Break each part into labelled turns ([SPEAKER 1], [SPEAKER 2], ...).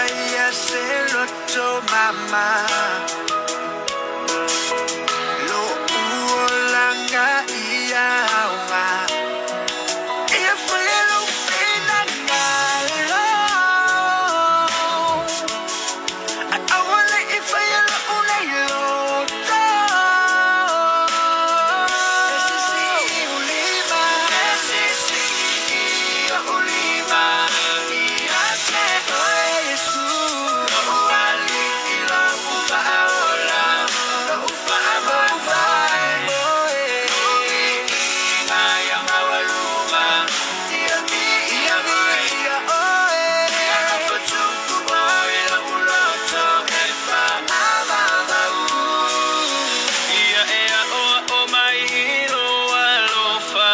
[SPEAKER 1] faia se loto mama Lo'u olaga ia aoga Ia faia lou finagalo Ae aua le i faia lo'u nei loto E sisii ou lima E sisii o'u lima Ia te oe Iesu Lo'u Alii lo'u Faaola Lo'u faamoemoe Lou viiga ia maualuga Ia viia oe Ia lafo oe lo'u loto e faamavae. Ia e a'oa'o mai i lou alofa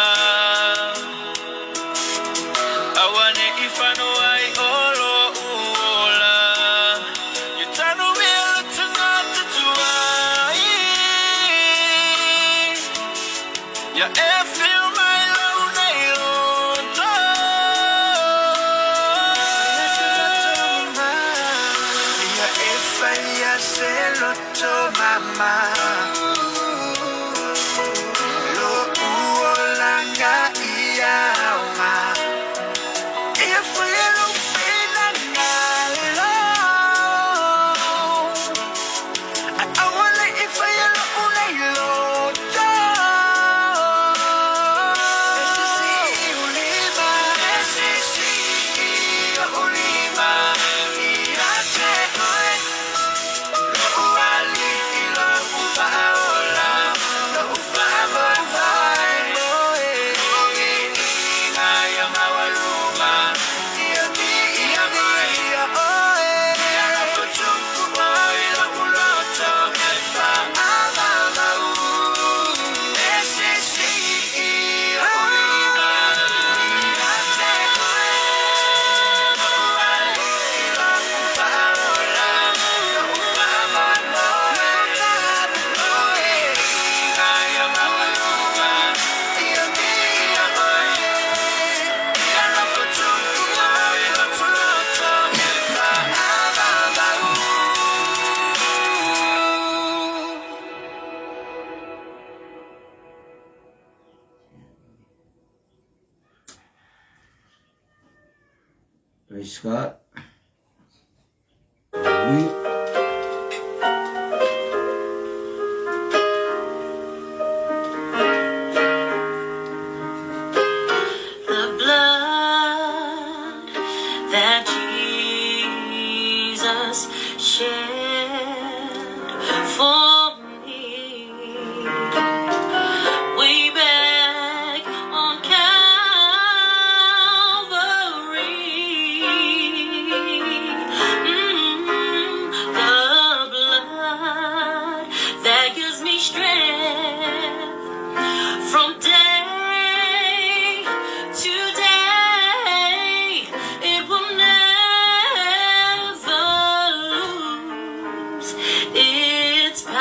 [SPEAKER 1] Aua ne i fano ai o lo'u ola Ia tanomia le tagata tuai Ia e afio mai lou nei loto Ia e faia se loto mama Lo'u olaga ia aoga Ia faia lou finagalo Ae aua le i faia lo'u nei loto E sisii ou lima E sisii o'u lima Ia te oe Lo'u Alii lo'u Faaola Lo'u faamoemoe Lou viiga ia maualuga Ia viia oe Ia lafo oe lo'u loto e faamavae E sisii o'u lima Ia te oe Lo'u Alii lo'u Faaola Lo'u faamoemoe Lou viiga ia maualuga Ia viia oe Ia lafo oe lo'u loto e faamavae.
[SPEAKER 2] Praise God. Hallelujah.
[SPEAKER 3] The blood that Jesus shed for me way back on Calvary. The blood that gives me strength from day to day, it will never lose its power.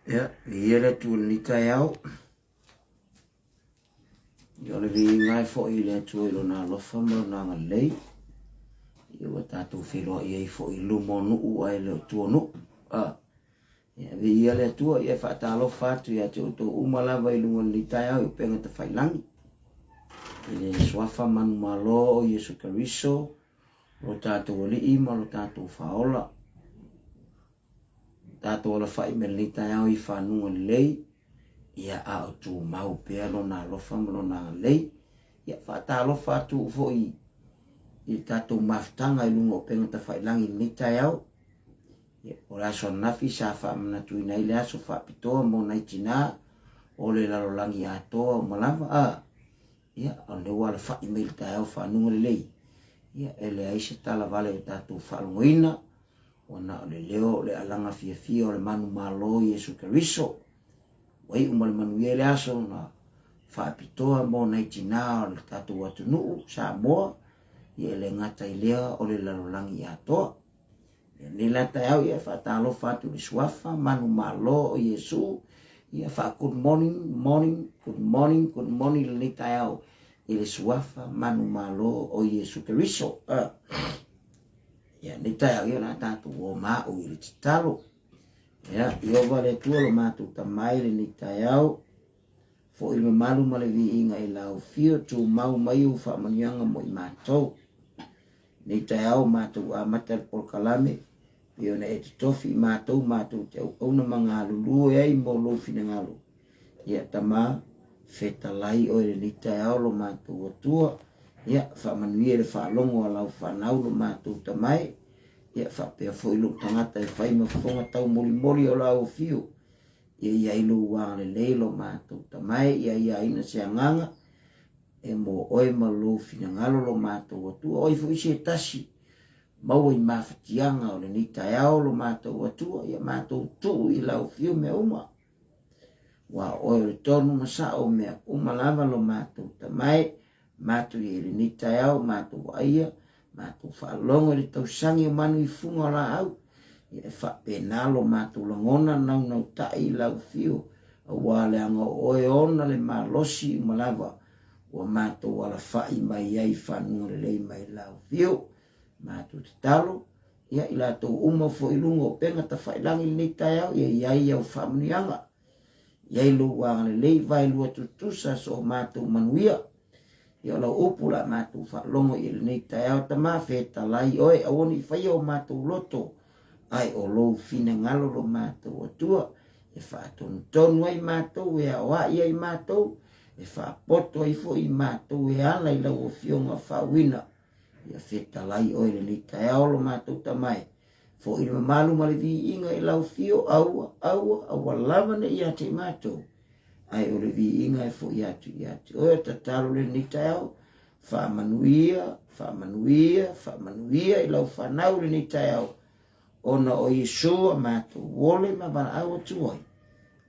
[SPEAKER 2] Ia, viia le Atua i lenei taeao. Ia, o le viiga e foi i le Atua i Lona alofa ma Lona agalelei. Ia, ua tatou feiloai ai foi i luma o nuu ae le o tua o nuu. Ah, ia, viia le Atua, ia e faatalofa atu ia te outou uma lava i luga o lenei taeao i upega tafailagi. I le suafa manumalo o Iesu Keriso, lo tatou Alii ma lo tatou Faaola. Tatou alafai mai lenei taeao i fanuga lelei, ia a o tumau pea lona alofa ma lona agalelei. Ia faatalofa atu foi i le tatou mafutaga i luga o upega tafailagi i lenei taeao. Ia, o le aso ananafi sa faamanatuina ai le aso faapitoa mo nai tinā o le lalolagi atoa uma lava. A, ia, o lea ua alafai mai i le taeao fanuga lelei. Ia, e leai se tala vale o tatou faalogoina, Ua na o le leo o le alaga fiafia o le manumalo Iesu Keriso. Ua iu ma le manuia i le aso na faapitoa mo nai tinā o le tatou atunuu, Samoa, ia e le gata i lea o le lalolagi atoa. Ia nei la taeao ia e faatalofa atu i le suafa manumalo o Iesu, ia faa good morning, morning, good morning, good morning lenei taeao i le suafa manumalo o Iesu Keriso. Ia, nei taeao ia o le a tatou o maʻu i le tatalo. Ia, Ieova le Atua lo matou Tama i lenei taeao, foʻi le mamalu ma le viiga i lau afio, tumau mai ou faamanuiaga mo i matou. Nei taeao matou amata le polokalame, pei ona e totofi i matou, matou te auauna ma galulue ai mo lou finagalo. Ia, Tama, fetalai oe i lenei taeao lo matou Atua. Ia, faamanuia i le faalogo a lau fanau lo matou Tama e. Ia, faapea foi lou tagata e fai ma fofoga taumolimoli o lau afio. Ia i ai lou agalelei lo matou Tama e, ia aiaina se agaga e mo oe ma lou finagalo lo matou Atua. O ai foi se tasi maua i mafatiaga o lenei taeao lo matou Atua, ia matou tuu i lau afio mea uma. Ua oe o le tonu ma sao o mea uma lava lo matou Tama e, matou i ai i lenei taeao, matou vaaia, matou faalogo i le tausagi o manu i fuga o laau, ia e faapena lo matou lagona naunautai i lau afio, aua leaga o oe ona le malosi uma lava, ua matou alafai mai ai i fanua lelei mai lau afio. Matou tatalo, Ia, i latou uma foi i luga o upega tafailagi i lenei taeao, ia i ai au faamanuiaga, i ai lou agalelei vaelua tutusa so o matou manuia. Ia o lau upu o le a matou faalogo i lenei taeao, Tama, fetalai oe, aua ne i faia o matou loto, ae o lou finagalo lo matou Atua, e faatonutonu ai matou, e aoai ai matou, e faapoto ai foi matou e ala i lau Afioga faauuina. Ia fetalai oe i lenei taeao lo matou Tama e. Foʻi le mamalu ma le viiga i lau fio, aua, aua, aua lava ne i ia te i matou, ae o le viiga e foʻi atu ia te oe. O tatalo lenei taeao, faamanuia, faamanuia, faamanuia i lau fanau i lenei taeao, ona o Iesu a matou ole ma valaau atu ai.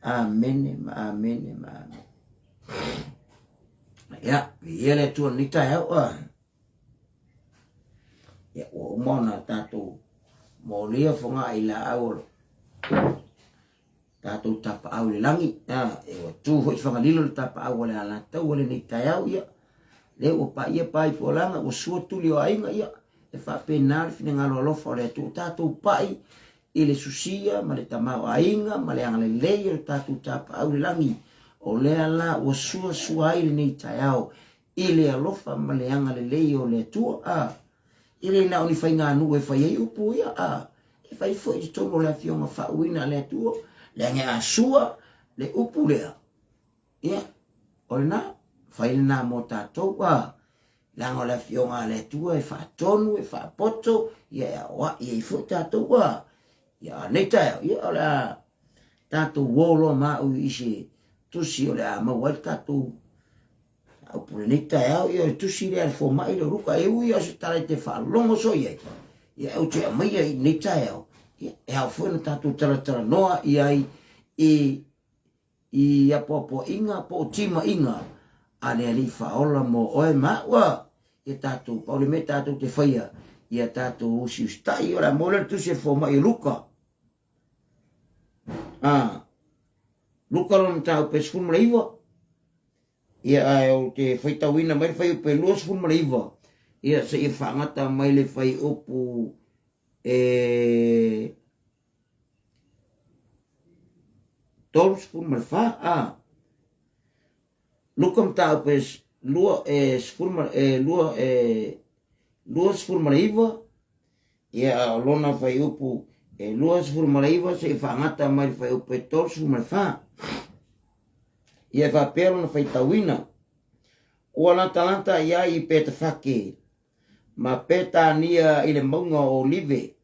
[SPEAKER 2] Amene ma amene ma amene. Ia, viia le Atua i lenei taeao. Ah. Ia, ua uma ona tatou molia fogaʻi i laau o tatou tapaau i le lagi. Ah, e ua tu foi i Fagalilo le tapaau a le Alataua lenei taeao. Ia, lea ua paia pa i Pualaga, ua sua tuli o aiga. Ia, e faapena le finagalo alofa o le Atua. Tatou pai i le susia ma le tamaoaiga ma le agalelei o le tatou tapaau i le lagi, o lea la ua suasua ai lenei taeao i le alofa ma le agalelei o le Atua. A, e le na o ni faiganuu e fai ai upu ia, a, e fai foi i totonu o le Afioga faauuina a le Atua, leaga a sua le upu lea, ia, o lena, fai lena mo tatou, a, leaga o le Afioga a le Atua e faatonu, e faapoto, ia e aoai ai foi tatou, a, ia, a nei taeao, ia, o le a tatou o loa ma au i se tusi o le a maua ai le tatou upu lenei taeao, ia, o le tusi lea a le fomai lea o Luka, e ui lava o se tala e te faalogo soo i ai, ia, ou te aumaia i lenei taeao, ia, e ao foi ona tatou talatalanoa i ai i I apoapoaiga po o timaiga a le Alii Faaola mo oe ma au a ia tatou, pau le mea tatou te faia, ia tatou usiusitai, o le a maua lea le tusi a le fomai o Luka. A. Luka lona mataupu e 19, ia ae ou te faitauina mai le fuaiupu e 29, ia seia faagata mai le fuaiupu e 34. A. Luka mataupu e 2 e 10 e 2 e 29, ia a o lona fuaiupu e 29 seia faagata mai le fuaiupu e 34. Ia e faapea lona faitauina, Ua latalata i ai i Petefake ma Petania i le mauga o Olive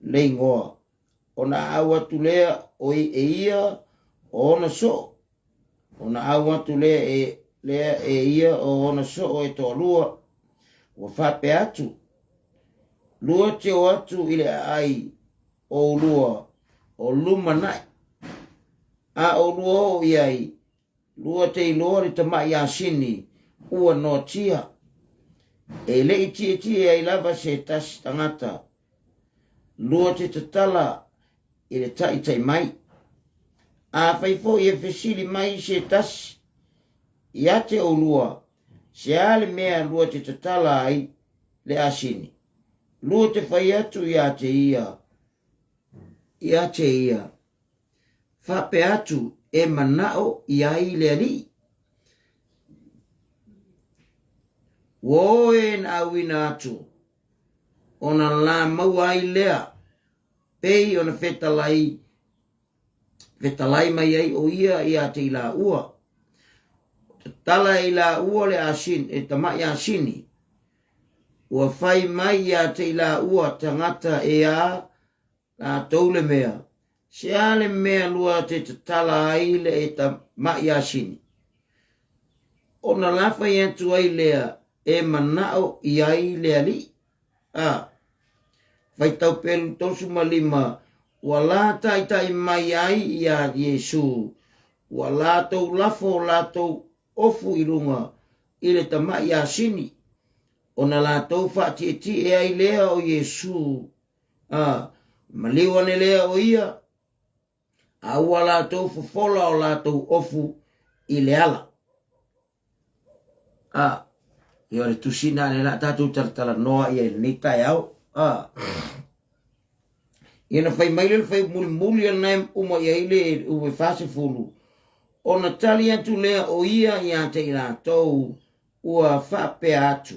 [SPEAKER 2] le igoa, ona aau atu lea o e ia o ona soo, ona au atu lea e, lea e ia o ona soo e toalua, ua faapea atu, Lua te o atu i le aai o ulua o lumanai, a o lua oo i ai, lua te iloa le tamai asini ua noatia, e le i tietie ai lava se tasi tagata, lua te tatala i le taitai mai. Afai foi e fesili mai se tasi ia te oulua, se a le mea lua te tatala ai le asini, lua te fai atu ia te ia, ia te ia, faapea atu e manao i ai le Alii. Ua o e na auina atu, ona la maua ai lea, pei ona fetalai, fetalai mai ai o ia ia te i laua. Tatala e i laua le asini, e tamai asini. Ua fai mai ia te i laua tagata e a latou le mea, se a le mea lua te tatala ai le e tamai asini? Ona la fai atu ai lea e manao i ai le Alii. A faitau pelu 35 ua la taitai mai ai iā Iesu, ua latou lafo latou ofu i luga i le tamai asini, ona latou faatietie ai lea o Iesu, a maliu ane lea o ia, a ua latou fofola o latou ofu i le ala. A, ia o le tusina le la tatou talatalanoa ia i lenei taeao. A, ia na fai mai le fai mulimuli a nae uma i ai le ue 40, ona tali atu lea o ia ia te i latou ua faapea atu,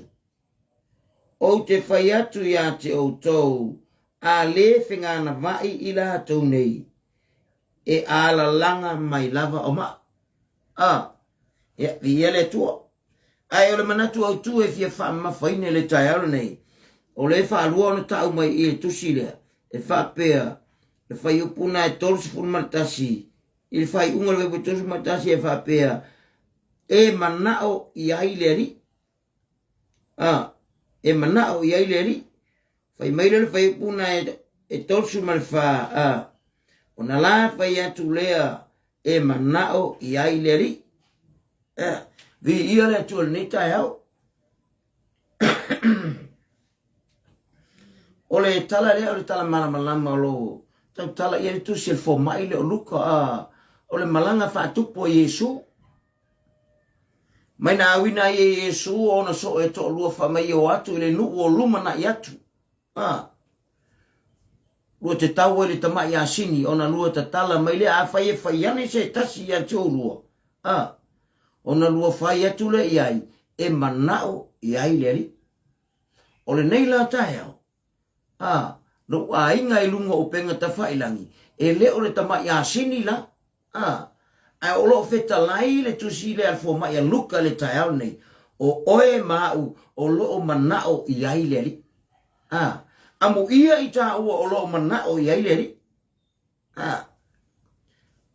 [SPEAKER 2] Ou te fai atu ia te outou, a lē feganavaʻi i latou nei, e alalaga mai lava o maʻu. A, ia, viia le Atua. Ae o le manatu autū e fia faamamafaina i le taeao lenei, o lea e faalua ona tau mai i le tusi lea, e faapea, le fuaiupu na e 31, i le faaiuga o le fuaiupu 31 e faapea, e manao i ai le Alii. A, e manao i ai le Alii. Fai mai lea le fuaiupu na e 34, a, ona la fai atu lea e manao i ai le Alii. A, viia le Atua i lenei taeao. O le tala lea o le tala malamalama o lo tautala i ai le tusi a le fomai lea o Luka, a, o le malaga faatupu a Iesu. Mai na auina ai e Iesu ona soo e toalua fai mai o atu i le nuu o lumanai atu. A, lua te tau ai le tamai asini ona lua tatala mai lea afai e fai ane se tasi ia te oulua. A, ona lua fai atu lea i ai e manao i ai le Alii. O lenei la taeao, a, lou aiga i luga o upega tafailangi, e le o le tamai asini la, a, ae o lo o fetalai le tusi lea a le fomai a Luka i le taeao lenei, o oe ma au o lo o manao i ai le Alii. A, amuia i tāua o lo o manao i ai le Alii. A,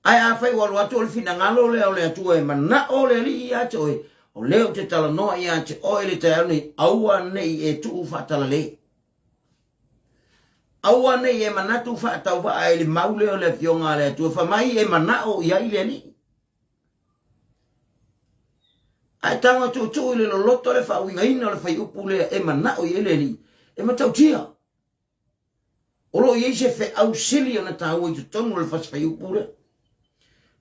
[SPEAKER 2] ae afai ua alu atu o le finagalo lea o le Atua e manao le Alii ia te oe, o lea ou te talanoa ia te oe i le taeao nei, aua ne i e tuu faatalale. Aua ne i e manatu faatauvaa i le mau lea o le Afioga a le Atua, fai mai e manao i ai le Alii. Ae tago e tuutuu i le loloto le faauigaina o le fuaiupu lea e manao i ai le Alii, e matautia. O lo o i ai se feau sili ona taua i totonu o le fasi fuaiupu lea.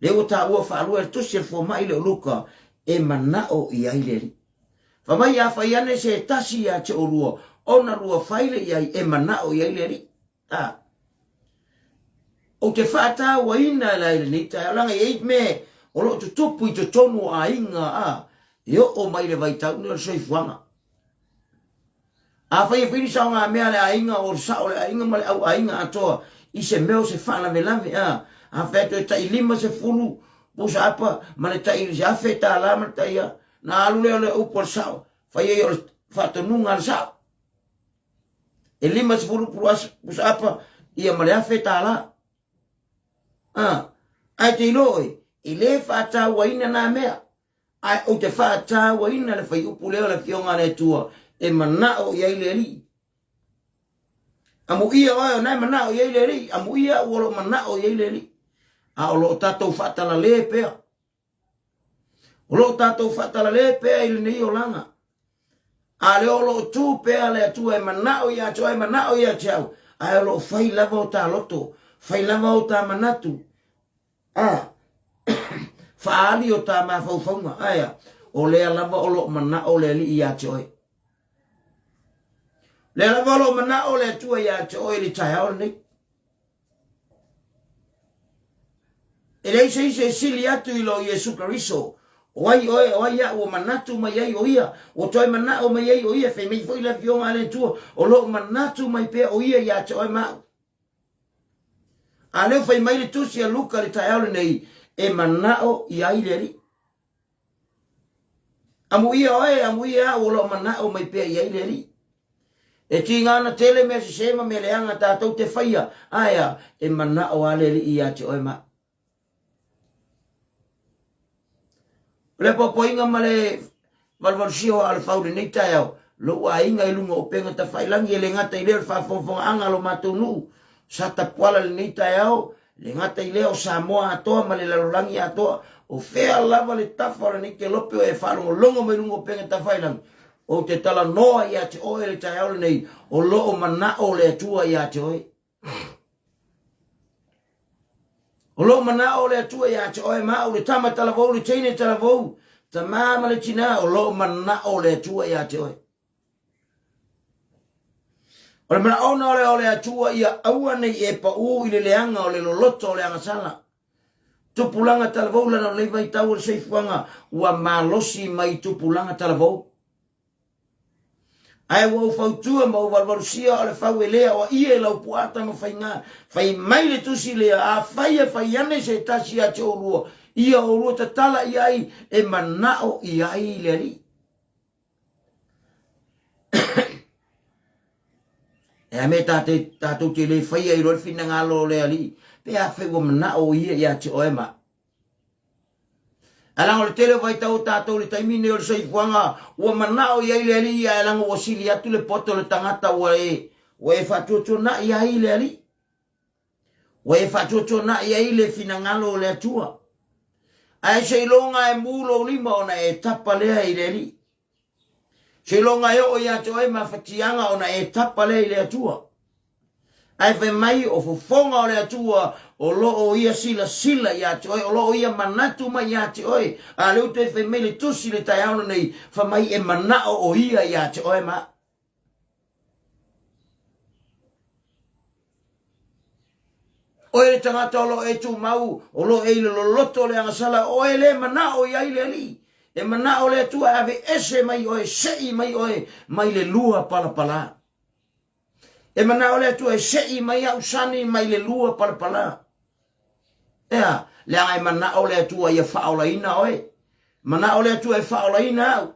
[SPEAKER 2] Lea ua taua faalua e le tusi a le fomai lea o Luka, e manao i ai le Alii. Fai mai a fai ane se tasi ia te oulua, ona lua fai lea i ai e manao i ai le Alii. A. Ou te faatauaina la i lenei taeao, leaga e i ai mea o lo o tutupu i totonu o aiga, a, e oo mai i le vaitau lenei o le soifuaga. Afai e fai ni saogamea a le aiga o le sao o le aiga ma le au aiga atoa i se mea o se faalavelave, a, a fai atu e tai 50 pusa apa ma le tai se $1000 ma le tai a, na alu lea o le upu a le sao, fai ai o le faatonuga a le sao. E 50 pusa apa ia ma le $1000. A, ae te iloa oe, e le faatauaina na mea. Ae ou te faatauaina le fuaiupu lea o le Afioga a le Atua e manao i ai le Alii. Amuia oe o na e manao i ai le Alii, amuia au o lo o manao i ai le Alii. A o lo o tatou faatalale pea. O lo o tatou faatalale pea i lenei olaga. A lea o lo o tu pea le Atua e manao ia te oe, manao ia te au, ae o lo o fai lava o ta loto, fai lava o ta manatu, A faaali o ta mafaufauga, ae a? O lea lava o lo o manao le Alii ia te oe. Lea lava o lo o manao le Atua ia te oe i le taeao lenei. E leai se isi e sili atu i lo Iesu Keriso. O ai oe, o ai au, ua manatu mai ai o ia, ua toe manao mai ai o ia, fai mai foi le Afioga a le Atua, o lo o manatu mai pea o ia ia te oe ma au. A lea ua fai mai le tusi a Luka i le taeao lenei, e manao i ai le Alii. Amuia oe, amuia au o lo o manao mai pea i ai le Alii. E tiga ana tele mea sese ma mea leaga tatou te faia, ae a, e manao lava le Alii ia te oe ma au. O le apoapoaiga ma le valuvalusia o Aalefau i lenei taeao, lou aiga i luga o upega tafailagi e le gata i lea o le faafogafogaaga a lo matou nuu sa tapuala i lenei taeao, e le gata i lea o Samoa atoa ma le lalolagi atoa, o fea lava le tafa o lenei kelope o e faalogologo mai luga o upega tafailagi, ou te talanoa ia te oe i le taeao lenei, o lo o manao le Atua ia te oe. O lou manao o le Atua ia te oe ma au, le tama talavou, le teine talavou, tamā ma le tinā, o lou manao o le Atua ia te oe. O le manaona o le o le Atua ia aua nei e paū i le leaga o le loloto o le agasala. Tupulaga talavou lana o lenei vaitau o le soifuaga ua malosi mai tupulaga talavou. Ae ua ou fautua ma ou valuvalusia o le fau e le aoaia i lau puata ma faiga. Fai mai le tusi lea, afai e fai ane se tasi ia te oulua, ia oulua tatala i ai e manao i ai le Alii. E a mea tatou te le faia i loa le finagalo o le Alii, pe afai ua manao ia ia te oe ma. Ae leaga o le tele o vaitau o tatou i le taimi lenei o le soifuaga, ua manao i ai le Alii, ae leaga ua sili atu le poto o le tagata ua e, ua e faatuatuanai ai le Alii. Ua e faatuatuanai ai le finagalo o le Atua. Ae seiloga e mu lou lima ona e tapa lea i le Alii. Seiloga e oo ia te oe mafatiaga ona e tapa lea i le Atua. Ae fai mai o fofoga o le Atua o lo o ia silasila ia te oe, o lo o ia manatu mai ia te oe. A lea ua toe fai mai le tusi i le taeao lenei, fai mai e manao o ia ia te oe ma au. Oe le tagata o lo o e tumau, o lo o e i le loloto o le agasala, oe le manao i ai le Alii. E manao le Atua e ave ese mai oe, sei mai oe mai le lua palapala. E manao le Atua e sei mai au sani mai le lua palapala. Ea, leaga e manao le Atua ia faaolaina oe. Manao le Atua e faaolaina au.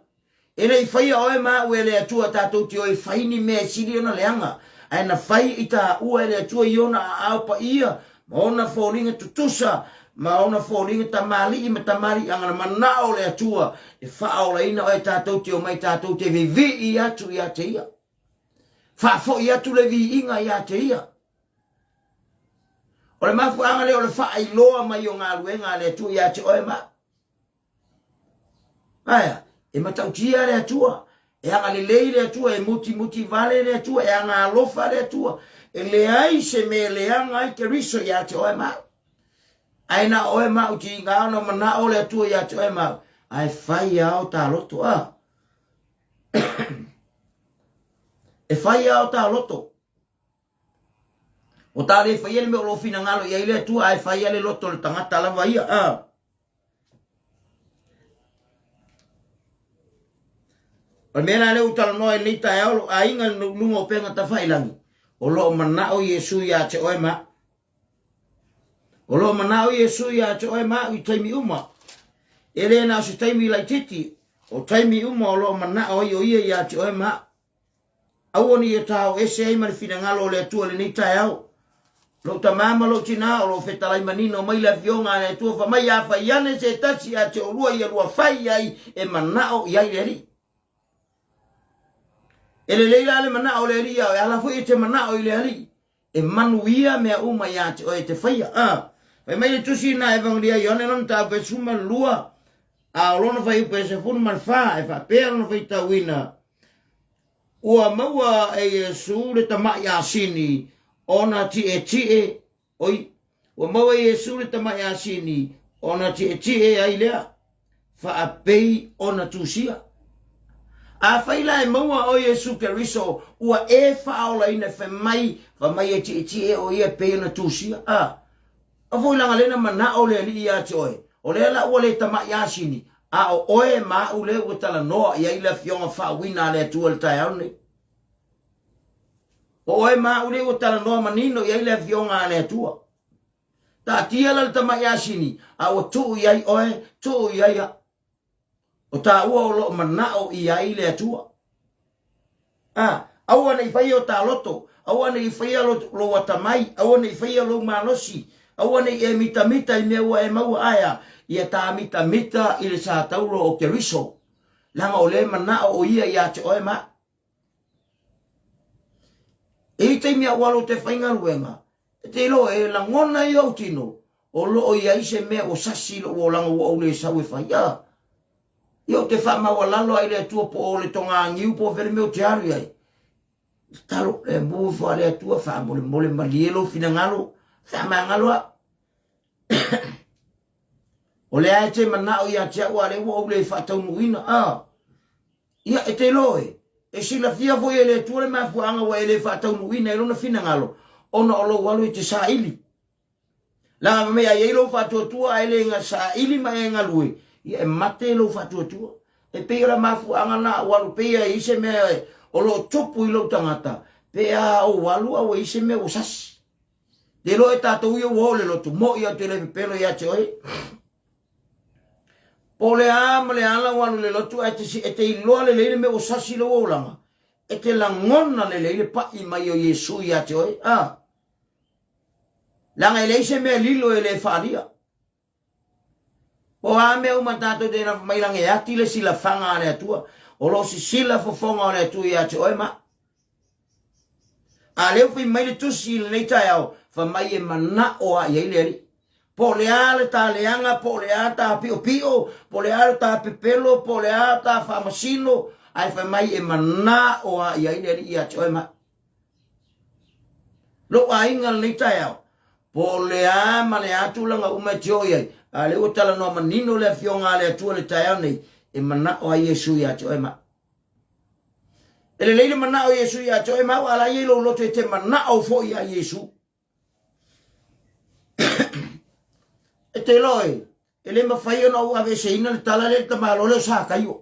[SPEAKER 2] E le i faia oe ma au e le Atua tatou te o e fai ni mea e sili ona leaga, ae na fai i taua e le Atua i ona aao paia ma ona foliga tutusa ma ona foliga tamalii ma tamaliiaga na manao le Atua e faaolaina oe tatou te omai tatou te vivii atu ia te ia. Faafoi atu le viiga ia te ia. O le mafuaaga lea o le faailoa mai o galuega a le Atua ia te oe ma au. Aea, e matautia le Atua, e agalelei le Atua, e mutimuti vale le Atua, e agaalofa le Atua, e leai se mea e leaga ai Keriso ia te oe ma au. Ae na o oe ma au tiga ona manao le Atua ia te oe ma au, ae fai a o ta loto, a. E fai a o ta loto. O ta le faia le mea o loo finagalo i ai le Atua, ae fai a le loto o le tagata lava ia, a. O le mea la lea ua talanoa i lenei taeao, lou aiga i luga o upega tafailagi, o lo o manao Iesu ia te oe ma au. O lo o manao Iesu ia te oe ma au i taimi uma. E le na o se taimi laitiiti, o taimi uma o lo o manao ai o ia ia te oe ma au. Aua ne i e tao ese ai ma le finagalo o le Atua i lenei taeao. Lou tamā ma lou tinā o lo o fetalai manino mai le Afioga a le Atua fai mai, A fai ane se tasi ia te olua ia lua fai ai e manao i ai le Alii. E lelei la le manao o le Alii ia oe, a la foi e te manao i le Alii. E manuia mea uma ia te oe e te faia. A, fai mai le tusi na Evangelia Ioane lona mataupu e 12, a o lona fuaiupu e 14, e faapea lona faitauina, Ua maua e Iesu le tama'i asini ona ti'eti'e, oi, ua maua e Iesu le tama'i asini ona ti'eti'e ai lea, faapei ona tusia. Afai la e maua o Iesu Keriso ua e faaolaina fai mai, fai mai e tietie o ia e pei ona tusia. A, a foi laga lea na manao le Alii ia te oe, o lea la ua le tama'i asini, a o oe ma a'u lea ua talanoa i ai le Afioga faauuina a le Atua i le taeao lenei. O oe ma a'u lea ua talanoa manino i ai le Afioga a le Atua. Taatia la le tamai asini, a ua tuu i ai oe, tuu i ai au. O tāua o lo o manao i ai le Atua. A, aua ne i faia o tā loto, aua ne i faia lo, lou atamai, aua ne i faia lou malosi, aua ne i e mitamita i mea ua e maua ae a, ia tā mitamita i le satauro o Keriso, leaga o lea e manao o ia ia te oe ma au. E i taimi a ua alu te faigaluega, e te iloa e lagona i ou tino, o lo o i ai se mea ua sasi i lou olaga ua ou le sau e fai. A, ia ou te faamaualalo ai i le Atua po o le togagiu po o fea le mea ou te alu i ai. Tatalo, e mu ifo a le Atua, faamolemole malie lou finagalo, faamagalo au. O lea e te manao ia te au a lea ua ou le faataunuuina. A, ia e te iloa e, e silafia foi e le Atua le mafuaaga ua e le faataunuuina i lona finagalo, ona o lou alu e te saili. Leaga fai mai a i ai lou faatuatua ae le saili ma e galue, ia e mate lou faatuatua. E pei o le mafuaaga lena ua alu pei e i ai se mea o lo o tupu i lou tagata, pe a ou alu a ua i ai se mea ua sasi. Te iloa e tatou ia ua oo le lotu, mo'i au te le pepelo ia te oe. Po o le a ma le a lau alu i le lotu ae te, e te iloa lelei le mea ua sasi lou olaga, e te lagona lelei le pa'i mai o Iesu ia te oe. A. Leaga e leai se mea lilo e le faalia. Po o a mea uma tatou te lafo mai lagi e ati le silafaga a le Atua, o lo o sisila fofoga o le Atua ia te oe ma au. A lea ua fai mai le tusi i lenei taeao, fai mai e manao a i ai le Alii. Po o le a le ta leaga, po o le a ta piopio, po o le a le ta pepelo, po o le a ta faamasino, ae fai mai e manao a i ai le Alii ia te oe ma au. Lou aiga lenei taeao, po o le a ma le a tulaga uma e te oo i ai, a lea ua talanoa manino le Afioga a le Atua i le taeao nei, e manao ai Iesu ia te oe ma au. E lelei le manao o Iesu ia te oe ma au, a la i ai lou loto e te manao foi ia Iesu. E te iloa e, e le mafai ona ou aveeseina le tala lea i le tamaloa lea o Sakaio.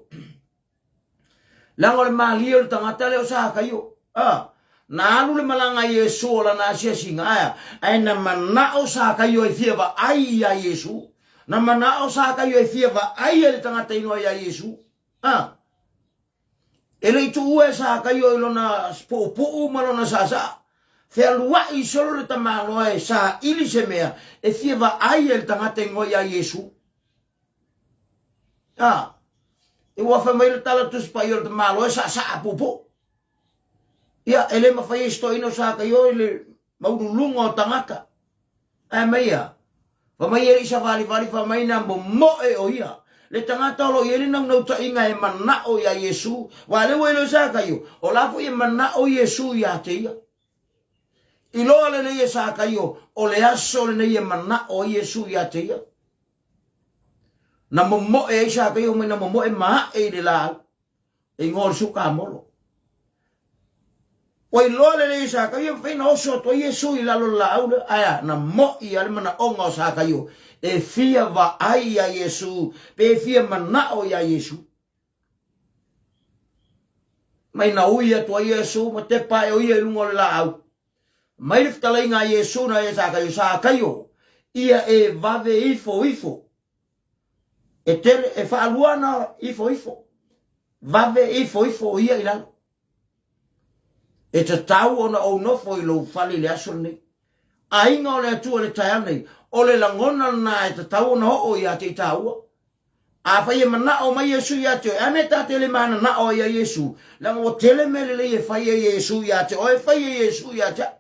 [SPEAKER 2] Leaga o le malie o le tagata lea o Sakaio. A, na alu le malaga a Iesu o lana asiasiga, ae a? Ae na manao Sakaio e fia vaai ia Iesu. Na manao Sakaio e fia vaai ai le tagata inoa ia Iesu. A, e le i tuua e Sakaio i lona puupuu ma lona saasaa. Fealuai solo le tamaloa e saili se mea e fia vaai ai le tagata inoa ia Iesu. A, e ua fai mai le tala Tusi Paia o le tamaloa e saasaa puupuu. Ia, e le mafai e si toeaina o Sakaio i le maululuga o tagata. Ae mai a? Fai mai e le i savalivali, fai mai na momoe o ia. Le tagata o lo o i ai le naunautaiga e manao iā Iesu, aua o lea ua iloa e Sakaio, o la foi e manao Iesu ia te ia. Iloa lelei e Sakaio, o le aso lenei e mana'o ai Iesu ia te ia. Na momo'e ai Sakaio mai na momo'e ma a'e i le laau, e igoa o le sukamolo. Ua iloa lelei e Sakaio e mafai ona oso atu ai Iesu i lalo o le laau lea, ae a, na mo'i lava le manaoga o Sakaio e fia vaai iā Iesu, pe fia mana'o iā Iesu. Mai na ui atu ai Iesu ma tepa ae o ia i luga o le laau. Mai le fetalaiga a Iesu na ia Sakaio, Sakaio, ia e vave ifo ifo. E tele, e faalua na ifo ifo. Vave ifo ifo o ia i lalo. E tatau ona ou nofo i lou fale i le aso lenei. Aiga o le Atua i le taeao nei, o le lagona lena e tatau ona oo ia te i tāua. Afai e manao mai Iesu ia te oe, a mea ta te le mananao ai ia Iesu, leaga ua tele mea lelei e fai e Iesu ia te oe, fai e Iesu ia te au.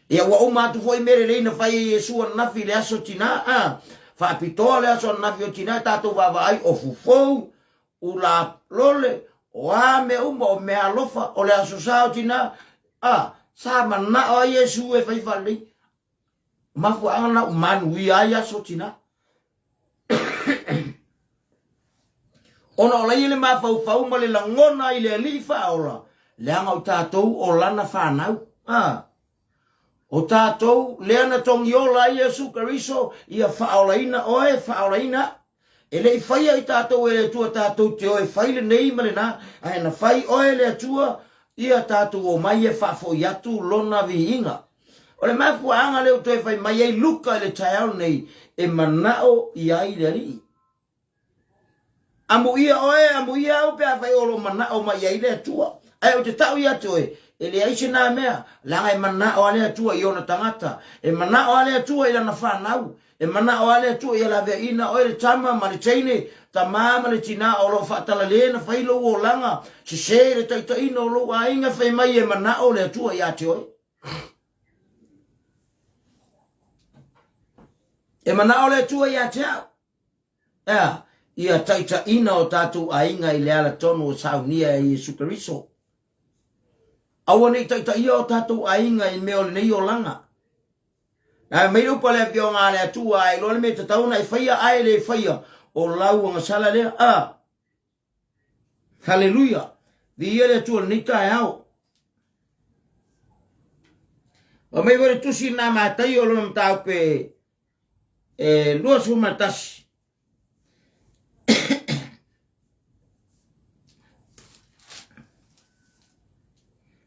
[SPEAKER 2] Ia ua uma atu foi mea lelei na fai e Iesu ananafi i le aso tina, a, faapitoa le aso ananafi o tina e tatou vaavaai o fufou, ula lole, o a mea uma, o mea alofa, o le aso sa o tina, a, sa manao ai Iesu e fai faalelei. O mafuaaga na u manuia ai aso tina. Ona o laia le mafaufau ma le lagona i le Alii Faaola, leaga o tatou o lana fanau. A, o tatou lea na togiola ai Iesu Keriso ia faaolaina oe, faaolaina au. E le i faia i tatou e le Atua tatou te o e fai lenei ma lena, ae na fai oe e le Atua ia tatou omai e faafoi atu Lona viiga. O le mafuaaga lea ua toe fai mai ai Luka i le taeao lenei, e manao i ai le Alii. Amuia oe, amuia au pe afai o lo o manao mai i ai le Atua. Ae ou te tau ia te oe, e leai se na mea, leaga e manao lava le Atua i ona tagata, e manao lava le Atua i lana fanau, E manao lava le Atua ia laveaiina oe le tama ma le teine, tama ma le tina o lo o faatalale na fai lou olaga, sese i le taitaiina o lou aiga, fai mai e manao le Atua ia te oe. E manao le Atua ia te au. Ea, ia taitaiina o tatou aiga i le ala tonu o saunia e Iesu Keriso. Aua ne i taitaia o tatou aiga i mea o lenei olaga. Ae mai le upu a le Afioga a le Atua, a iloa le mea e tatau ona e faia ae le faia, o lau agasala lea. A! Haleluia! Viia le Atua i lenei taeao. Fai mai foi le tusi na Mataio o lona mataupu e 21.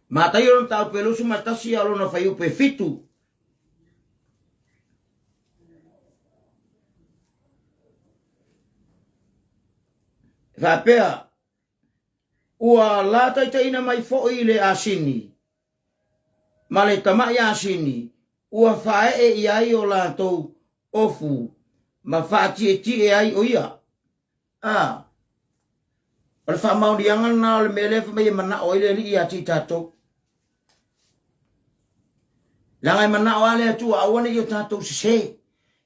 [SPEAKER 2] Mataio lona mataupu e 21 a lona fuaiupu e 7. E faapea, ua lataitaina mai foi le asini ma le tamai asini ua faaee i ai o latou ofu ma faatietie ai o ia. A, o le faamaoniaga lena o le mea lea fai mai e manao ai le Alii ia te i tatou. Leaga e manao lava le Atua aua ne i o tatou sese.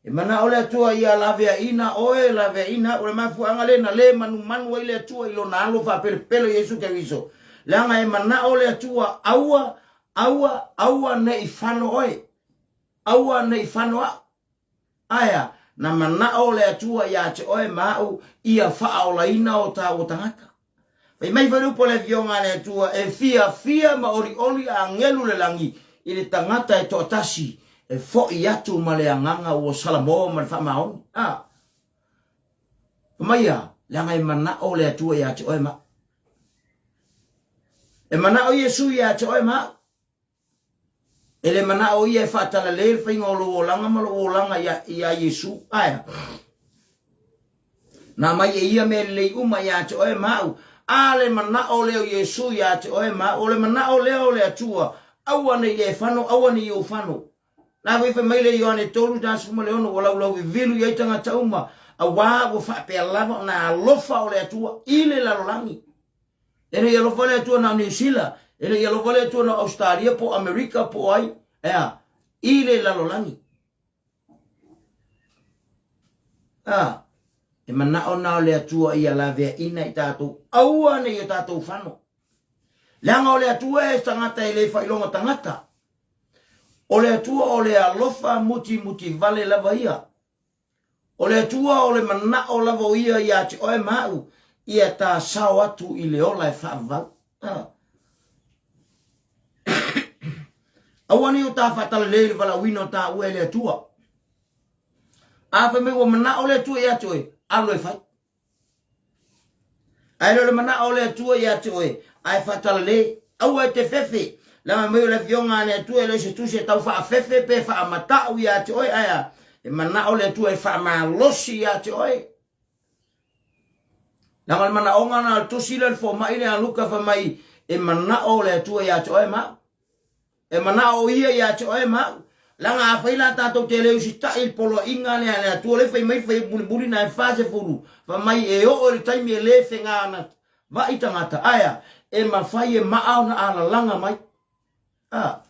[SPEAKER 2] E manao le Atua ia laveaiina oe, laveaiina au. O le mafuaaga lea na le manumanu ai le Atua i Lona Alo faapelepele o Iesu Keriso. Leaga e manao le Atua aua, aua, aua ne i fano oe. Aua ne i fano au. Ae a? Na manao le Atua ia te oe ma au ia faaolaina o tāua tagata. Fai mai foi le upu a le Afioga a le Atua, e fiafia ma olioli agelu le lagi i le tagata e toatasi e fo'i atu ma le agaga ua salamo ma le faamaoni. A! Fai mai a, leaga e manao le Atua ia te oe ma au. E manao Iesu ia te oe ma au. E le manao ia e faatalale le faiga o lou olaga ma lou olaga ia, ia Iesu. Ae, na mai e ia mea lelei uma ia te oe ma au. A le manao lea o Iesu ia te oe ma au, o le manao lea o le Atua, aua ne i e fano, aua ne i ou fano. Na foi fai mai le Ioane 3:16, ua laulau vivilu i ai tagata uma, auā ua faapea lava ona alofa o le Atua i le lalolagi. E le i alofa le Atua na o Niu Sila, e le i alofa le Atua na o Ausetalia po o Amerika po o ai, e a, i le lalolagi. A, e manao na o le Atua ia laveaina i tatou, aua ne i o tatou fano. Leaga o le Atua e tagata e le faailoga tagata. O le Atua o le alofa mutimutivale lava ia. O le Atua o le manao lava o ia iā te oe ma au, ia ta sao atu i le ola e faavavau. Ah. Aua ne i o ta faatalale i le valaauina o taua e le Atua. A fai mai ua manao le Atua ia te oe, alu e fai. Ae le o le manao o le Atua ia te oe, ae faatalale, aua e te fefe, leaga mai o le afioga a le Atua e le o se tusi e tau faafefe pe faamatau ia te oe, ae a, e manao le Atua e faamalosi ia te oe. Leaga o le manaoga na o le tusi lea o le fomai lea a Luka fai mai, e manao le Atua ia te oe ma au. E manao o ia ia te oe ma au. Leaga afai la tatou te le usitai i le poloaiga lea a le Atua lea fai mai le fuaiupu mulimuli na e 40, fai mai e oo i le taimi e le fegaga vai tagata, ae a? E mafai e maa ona alalaga mai. A.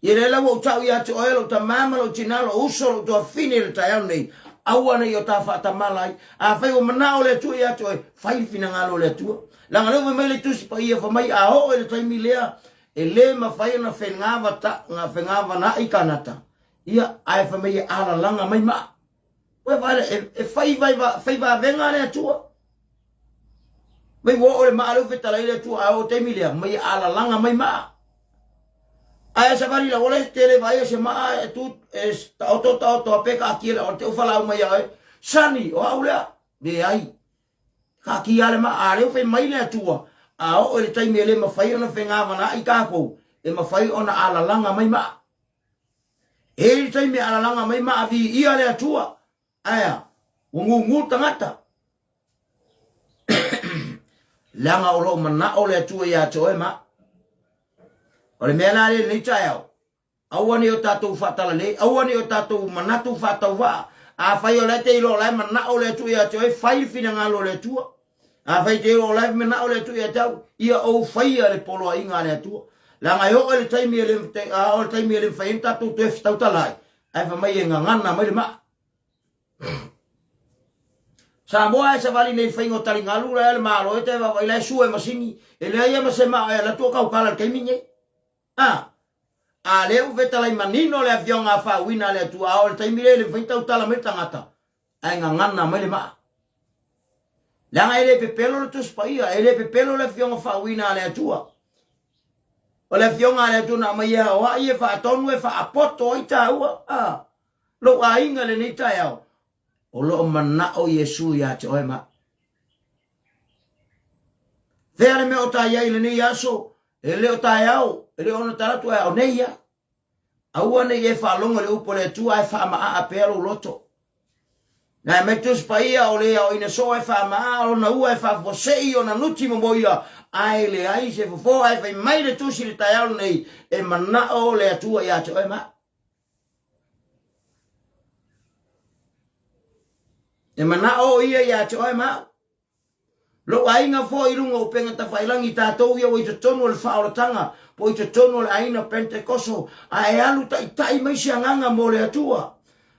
[SPEAKER 2] Ia lea la ua ou tau ia te oe, lou tamā ma lou tinā, lou uso, lou tuafafine i le taeao nei, aua ne i o ta faatamala ai. Afai ua manao le Atua ia te oe, fai le finagalo o le Atua. Leaga lea ua fai mai le Tusi Paia, fai mai a oo i le taimi lea, E le mafai ona fegavana'i kanata, ia, ae fai mai e alalaga mai maa. Ua vaai lea, e, e fai, vai, fai vavega le Atua. Mai ua oo le maa lea ua fetalai le Atua, ae oo taimi lea, mai e alalaga mai maa. Ae savali la ola te le vaai se maa e tu e taoto taoto a pe ka akia le o te ufala au mai ia oe. Sani, o au lea. Leai. Kaakia le maa, a lea ua fai mai le Atua, a oo i le taimi e le mafai ona fegavanaai tatou, e mafai ona alalaga mai maa. E i le taimi e alalaga mai maa, viia le Atua, ae a, ua gugu tagata. Leaga o lo o manao le Atua ia te oe ma au. O le mea la lea i lenei taeao, Aua ne i o tatou faatalale, aua ne i o tatou manatu faatauvaa. Afai o la e te iloa o la e manao le Atua ia te oe, fai le finagalo o le Atua. Afai e te iloa o la e manao le Atua ia te au, ia ou faia le poloaiga a le Atua. Leaga e oo i le taimi e le, a oo i le taimi e le mafai ai ona tatou toe tautala ai, ae fai mai e gagana mai le maa. Samoa e savali nei faiga o taligalu la e le Malo e te vaavaai la e sua e masini, e leai lava ma se maa e alu atu o tautala i le taimi lenei. A! A lea ua fetalai manino le afioga a faauina a le Atua, a o le taimi lea e le mafai ona tautala mai le tagata, ae gagana mai le maa. Leaga e le pepelo le Tusi Paia, e le pepelo le afioga faauina a le Atua. O le afioga a le Atua na aumai e aoai, e faatonu, e faapoto ai taua. A! Lou aiga i lenei taeao, o lo o manao Iesu ia te oe ma au. Fea le mea o ta i ai i lenei aso, e le o taeao, e le o ona talaatu ae o nei ia. Aua ne i e faalogo i le upu a le Atua ae faamaaa pea lou loto. Na e mai Tusi Paia o le aoina soo e faamaaa lona ua e faafuasei ona nuti momoia, ae leai se fofo ae fai mai le Tusi i le taeao lenei e manao le Atua ia te oe ma au. E manao o ia ia te oe ma au. Lou aiga foi i luga o upega tafailangi tatou ia ua i totonu o le faaolataga po o i totonu o le aiga Pentekoso, a e alu taitai mai se agaga mo le Atua,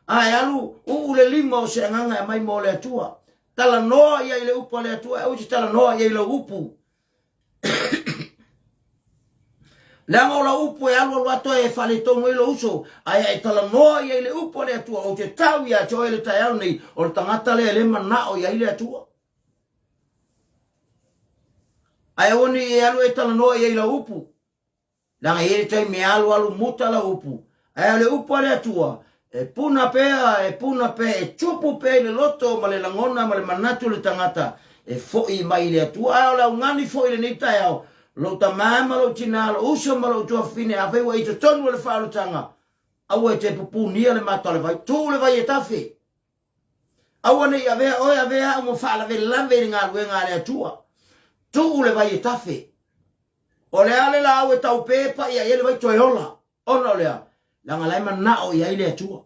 [SPEAKER 2] a e alu uu le lima o se agaga e aumai mo le Atua. Talanoa ia i le upu a le Atua, aua e te talanoa ia i lau upu. Leaga o lau upu e alualu atu ai e faaletonu ai lou uso, ae a e talanoa i ai i le upu a le Atua, ou te tau ia te oe le taeao lenei, o le tagata lea e le manao i ai le Atua. Ae aua ne i e alu e talanoa i ai i lau upu, Leaga e i ai le taimi e alualu muta lau upu, ae o le upu a le Atua, e puna pea, e puna pea, e tupu pea i le loto ma le lagona ma le manatu o le tagata, e foi mai i le Atua. Ae o le augani foi i lenei taeao, lou tamā ma lou tinā, lou uso ma lou tuafafine, afai ua e i totonu o le faaolataga, aua e te pupunia le mata o le vai, tuu le vai e tafe. Aua ne i avea oe, avea au ma faalavelave i le galuega a le Atua. Tuu le vai e tafe. O le a le laau e taupe e paia i ai le vai toe ola, ona o le a? Leaga la e manao i ai le Atua.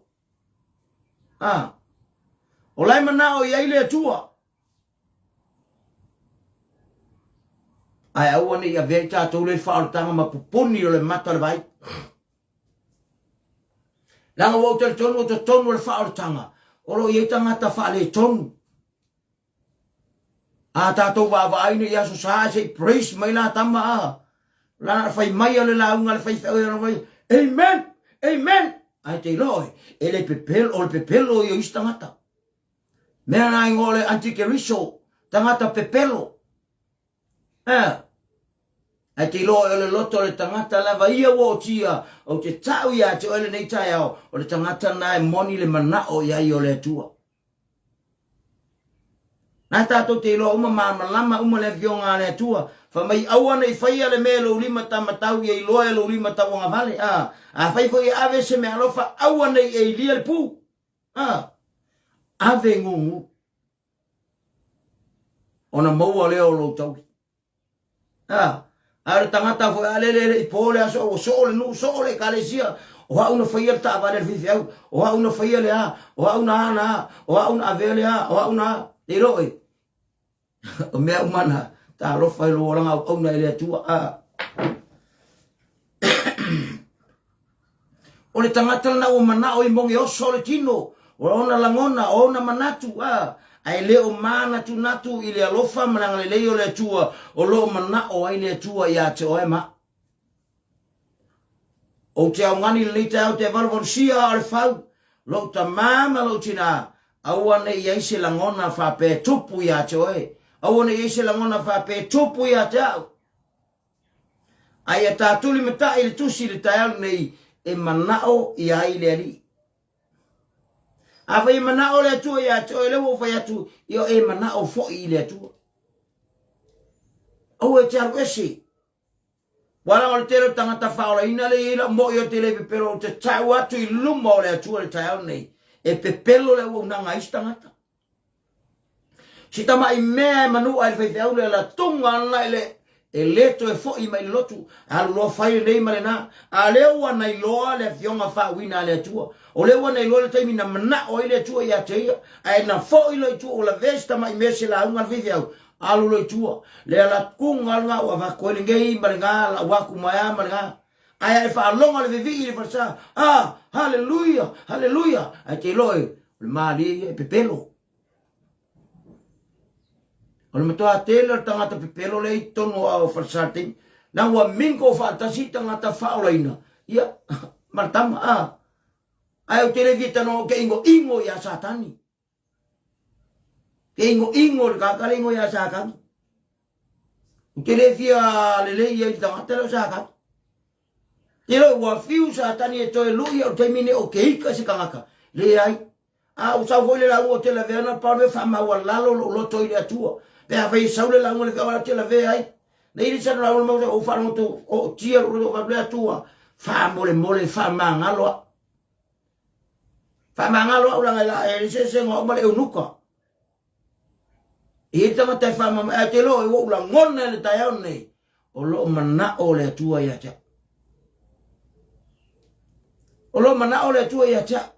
[SPEAKER 2] A, o la e manao i ai le Atua. Ae aua ne i avea i tatou le faaolataga ma pupuni o le mata o le vai. Leaga ua ou talitonu o totonu o le faaolataga, o lo o i ai tagata faaletonu. A tatou vaavaai nei i Aso Sa se i praise mai la tama a. La na fai mai a le lauga a le faifeau ia mai, Amen! Amen! Ae te iloa oe, e le pepelo, o le pepelo ia o isi tagata. Mea na ingoa o le antikeriso, tagata pepelo. Eh. Ae te iloa oe o le loto o le tagata lava ia ua otia, ou te ta'u ia te oe lenei taeao, o le tagata na e moni le mana'o i ai o le Atua. Na tatou te iloa uma malamalama uma le afioga a le Atua, fai mai aua ne i faia le mea e lou lima tamatau ia iloa e lou lima tauagavale, a, afai foi e ave se meaalofa aua ne i e ilia le pu, a, ave gugu ona maua lea o lou tauli. A, a o le tagata foi a lele le i po le aso ua soo le nuu, soo le ekalesia, o au na faia le taavale a le faifeau, o au na faia le a, o au na a na a, o au na avea le a, o au na a, le iloa oe. O mea uma na, talofa i lou olaga auauna e le Atua. A. O le tagata lena ua manao i moge oso o le tino, o ona lagona, o ona manatu, a, ae le o manatunatu i le alofa ma le agalelei o le Atua o lo o manao ai le Atua ia te oe ma au. Ou te augani i lenei taeao te valuvalusia a o le fau, lou tamā ma lou tinā, aua ne i ai se lagona faapea e tupu ia te oe, aua ne i ai se lagona faapea e tupu ia te au. A ia ta tulimataʻi i le tusi i le taeao lenei e manao ia ai le Alii. Afai e manao le Atua ia te oe, lea ua ou fai atu, ia e manao foi i le Atua. Aua e te alu ese. Ua laga o le tele o tagata faaolaina lea e i ai lau moi o te le pepelo ou te tau atu i luma o le Atua i le taeao lenei e pepelo le auaunaga a isi tagata. Si tamai mea e manua i le faifeau le alatuga ana i le e le toe foi mai le lotu, alu loa fai lenei ma lena. A lea ua na iloa le afioga faauiina a le Atua. O lea ua na iloa le taimi na manao ai le Atua ia te ia, ae na foi loa i tua ua lavea si tamai mea se lauga a le faifeau, alu loa i tua. Le alatuga lena ua avatu ai lenei ma lena, lau atu ma ea ma lena. Ae a e faaloga le vevii i le falesa, ah, haleluia, haleluia, ae te iloa e, o le malie ia e pepelo. O le matua tele o le tagata pepelo lea i totonu o falesa le taimi. Na ua mingle faatasi tagata faaolaina, ia, ma le tama, ah. Ae ou te le fia talanoa, ou te ingoingo ia Satani. Te ingoingo le tagata le ingo ia Satani. Ou te le fia lelei ai le tagata lea o Satani. Te loe ua fiu Satani e toe lui au taimi nei o ke ika se tagata. Leai. A ua sau foi le lauga o te lavea na pau le faamaualalo lou loto i le Atua. Pe afai e sau le lauga le feau te lavea ai. Nei le sana lauga mau o faalogo o tia lou loto o le Atua. Faamolemole faamagalo au. Faamagalo au laga la e se se ngo ma le eunuka. E i tagata e faamama ae te loa e ua ou lagona i le taeao lenei o lo o manao le Atua ia te au. O lo o manao le Atua ia te au.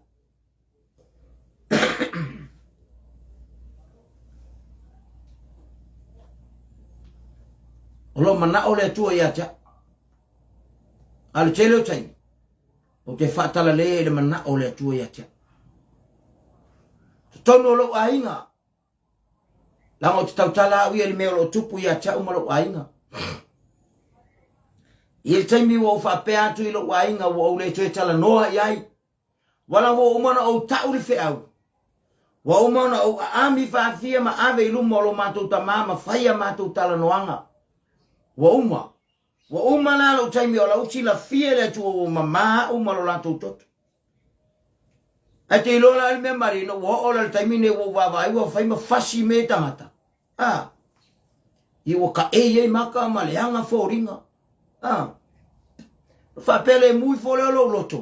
[SPEAKER 2] O lo o manao le Atua ia te au. A le tele o taimi, ou te faatalalea i le manao o le Atua ia te au. Totonu o lou aiga, leaga ou te tautala au ia i le mea o lo o tupu ia te au ma lou aiga. I le taimi ua ou faapea atu i lou aiga ua ou le toe talanoa i ai, ua lava ua uma ona ou tau le feau, ua uma ona ou aami faafia ma ave i luma o lo matou tamā ma fai a matou talanoaga. Ua uma. Ua uma la lou taimi o lau silafia i le Atua ua mamā au ma lo latou toto. Ae te iloa la le mea malie ina ua oo la le taimi nei ua ou vaavaai ua fai ma fasi mea i tagata. A, ia ua kaei ai maka ma leaga foliga. A, faapea le mu ifo lea o lou loto.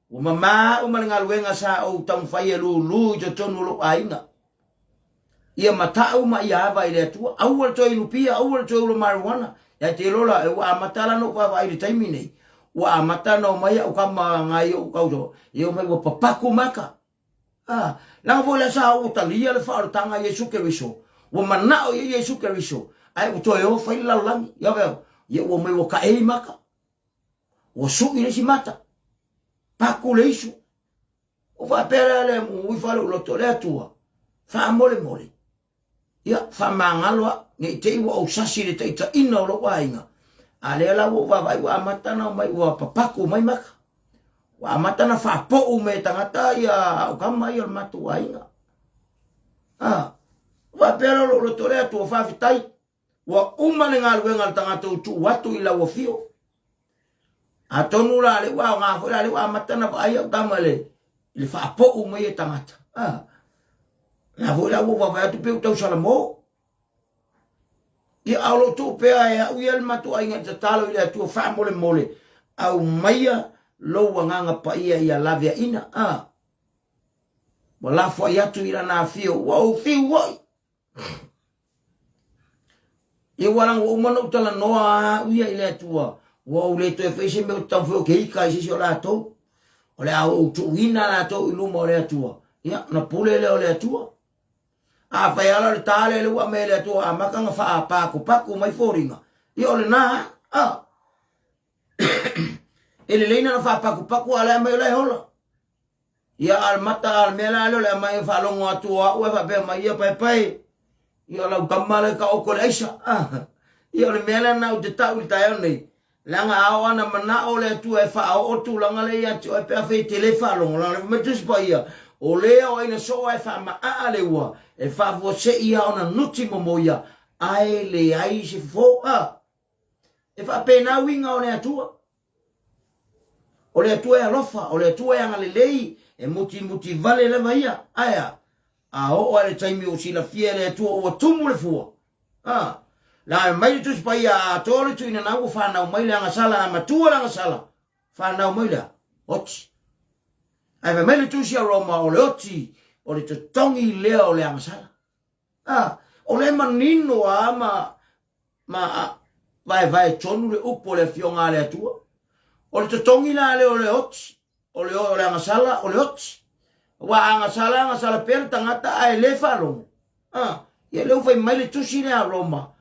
[SPEAKER 2] Ua mamā au ma le galuega sa ou taumafai e lūlū i totonu o lou aiga. Ia mata'u ma ia ava i le Atua. Aua le toe inupia, aua le toe ula marijuana. Ia te iloa la, ua amata la ona ou vaavaai i le taimi nei. Ua amata ona omai au kama ngai ou kauso, ia omai ua papaku maka. Ah, leaga foi lea sa ou talia le faaolataga a Iesu Keriso. Ua manao ia Iesu Keriso, ae ua toe o fai le lalolagi. Ia veo, ia ua omai ua kaei maka. Ua suʻi le isi mata, paku le isu. Ua faapea lea le ui fale o loto le Atua, faamolemole. Ia, faamagalo au, ne i te i ua ou sasi i le taitaiina o lou aiga. A lea la ua ou vaavaai ua amata ona omai ua papaku mai maka. Ua amata ona faapou mai e tagata ia au kama ia o le matou aiga. A, faapea la lou loto le Atua, faafetai, ua uma le galuega a le tagata ua tuu atu i lau afio. Atonu la lea ua aoga foi la lea ua amata ona vaai au tama i le, i le faapou mai e tagata. A, la foi la ua vaavaai atu pei ua tausalamo. Ia, a o lo o tuu pea e au ia le matou aiga i le tatalo i le Atua faamolemole, aumaia lou agaga paia ia laveaina, a. Ua lafoai atu i lana afio, ua ou fiu oi. Ia ua laga ua uma ona ou talanoa au ia i le Atua, ua ou le toe fai se mea ou te taumafai ou te ika i se isi o latou. O le a ou tuuina latou i luma o le Atua, ia, ona pule lea o le Atua. Afai lava la o le ta lea ua aumai e le Atua ua amata ona faapakupatu mai foliga, ia o lena a. E lelei na faapakupatu a o la e aumai o la e ola. Ia a o le mata a o le mea la lea o le aumai e faalogo atu o au ae faapea mai, ia paepae, ia o lau tama la e taoto i le aisa. Ia o le mea lena ou te tau i le taeao nei, Leaga a oo ana manao le Atua e faaoo tulaga lea ia te oe pe afai e te le faalogo, leaga o le fai mai Tusi Paia, o le aoaina soo ae faamaaa le ua, e faafuasei lava ona nuti momoia, ae leai se fofo. A! E faapena uiga o le Atua. O le Atua e alofa, o le Atua e agalelei, e mutimuti vale lava ia. Ae a? A oo lava i le taimi ua silafia e le Atua ua tumu le fua, a, la mai le Tusi Paia a atoa le tuuina na ua fanau mai le agasala, a matua le agasala, fanau mai le a? Oti. Ae fai mai le Tusi a Roma o le oti, o le totogi lea o le agasala. A, o lea e manino a ma, ma a, vaevae tonu le upu o le Afioga a le Atua. O le totogi la lea o le oti, o le, o le agasala, o le oti. Aua a agasala, agasala pea le tagata ae le faalogo. A, ia lea ua fai mai le tusi lea a Roma,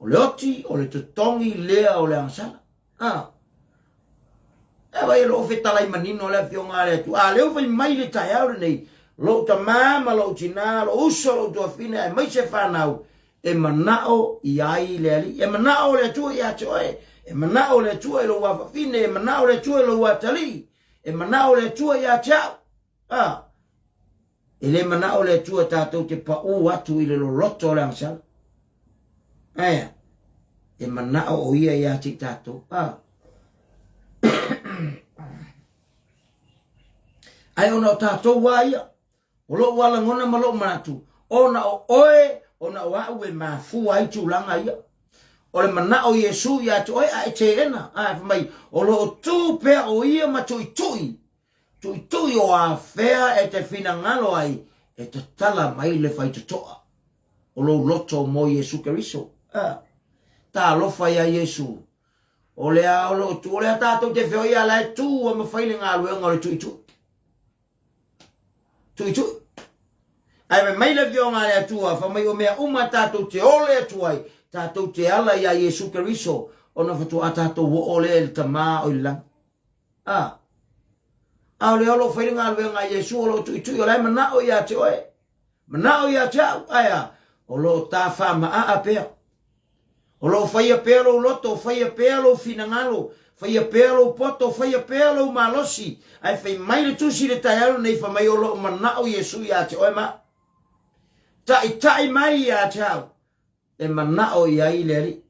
[SPEAKER 2] o le oti, o le totogi lea o le agasala. A, e vai e loo fetalai manino le afioga a le Atua. A lea ua fai mai le taeao lenei, lou tamā ma lou tinā, lou uso, lou tuafine, aemaise fanau, e manao i ai le Alii. E manao le Atua ia te oe, e manao le Atua i lou afafine, e manao le Atua i lou atalii, e manao le Atua ia te au. A, e le manao le Atua tatou te paū atu i le loloto o le agasala. Aea, e manao o ia ia te i tatou. A. Ae ona o tatou a ia, O lou lava lagona ma lou manatu, ona o oe, ona o au e mafua ai tulaga ia. O le manao o Iesu ia te oe a e teena, a fai mai, o lo o tu pea o ia ma tuitui, tuitui o afea e te finagalo ai e tatala mai le faitotoa o lou loto mo Iesu Keriso. A, talofa ia Iesu, o lea o lo o tu, o lea tatou te feoi a la e tu a ma fai le galuega o le tuitui. Tuitui. Ae fai mai le Afioga a le Atua, fai mai o mea uma tatou te ole atu ai, tatou te ala iā Iesu Keriso, ona faatoa tatou oo lea i le Tama o i le lagi. A. A o lea o lo o fai le galuega a Iesu o lo o tuitui, o la e manao ia te oe, manao ia te au, ae a? O lo o ta faamaaa pea. O lo o faia pea lou loto, faia pea lou finagalo, faia pea lou poto, faia pea lou malosi, ae fai mai le Tusi i le taeao lenei, fai mai o lo o manao Iesu ia te oe ma au. Taitai mai ia te au, e manao i ai le Alii.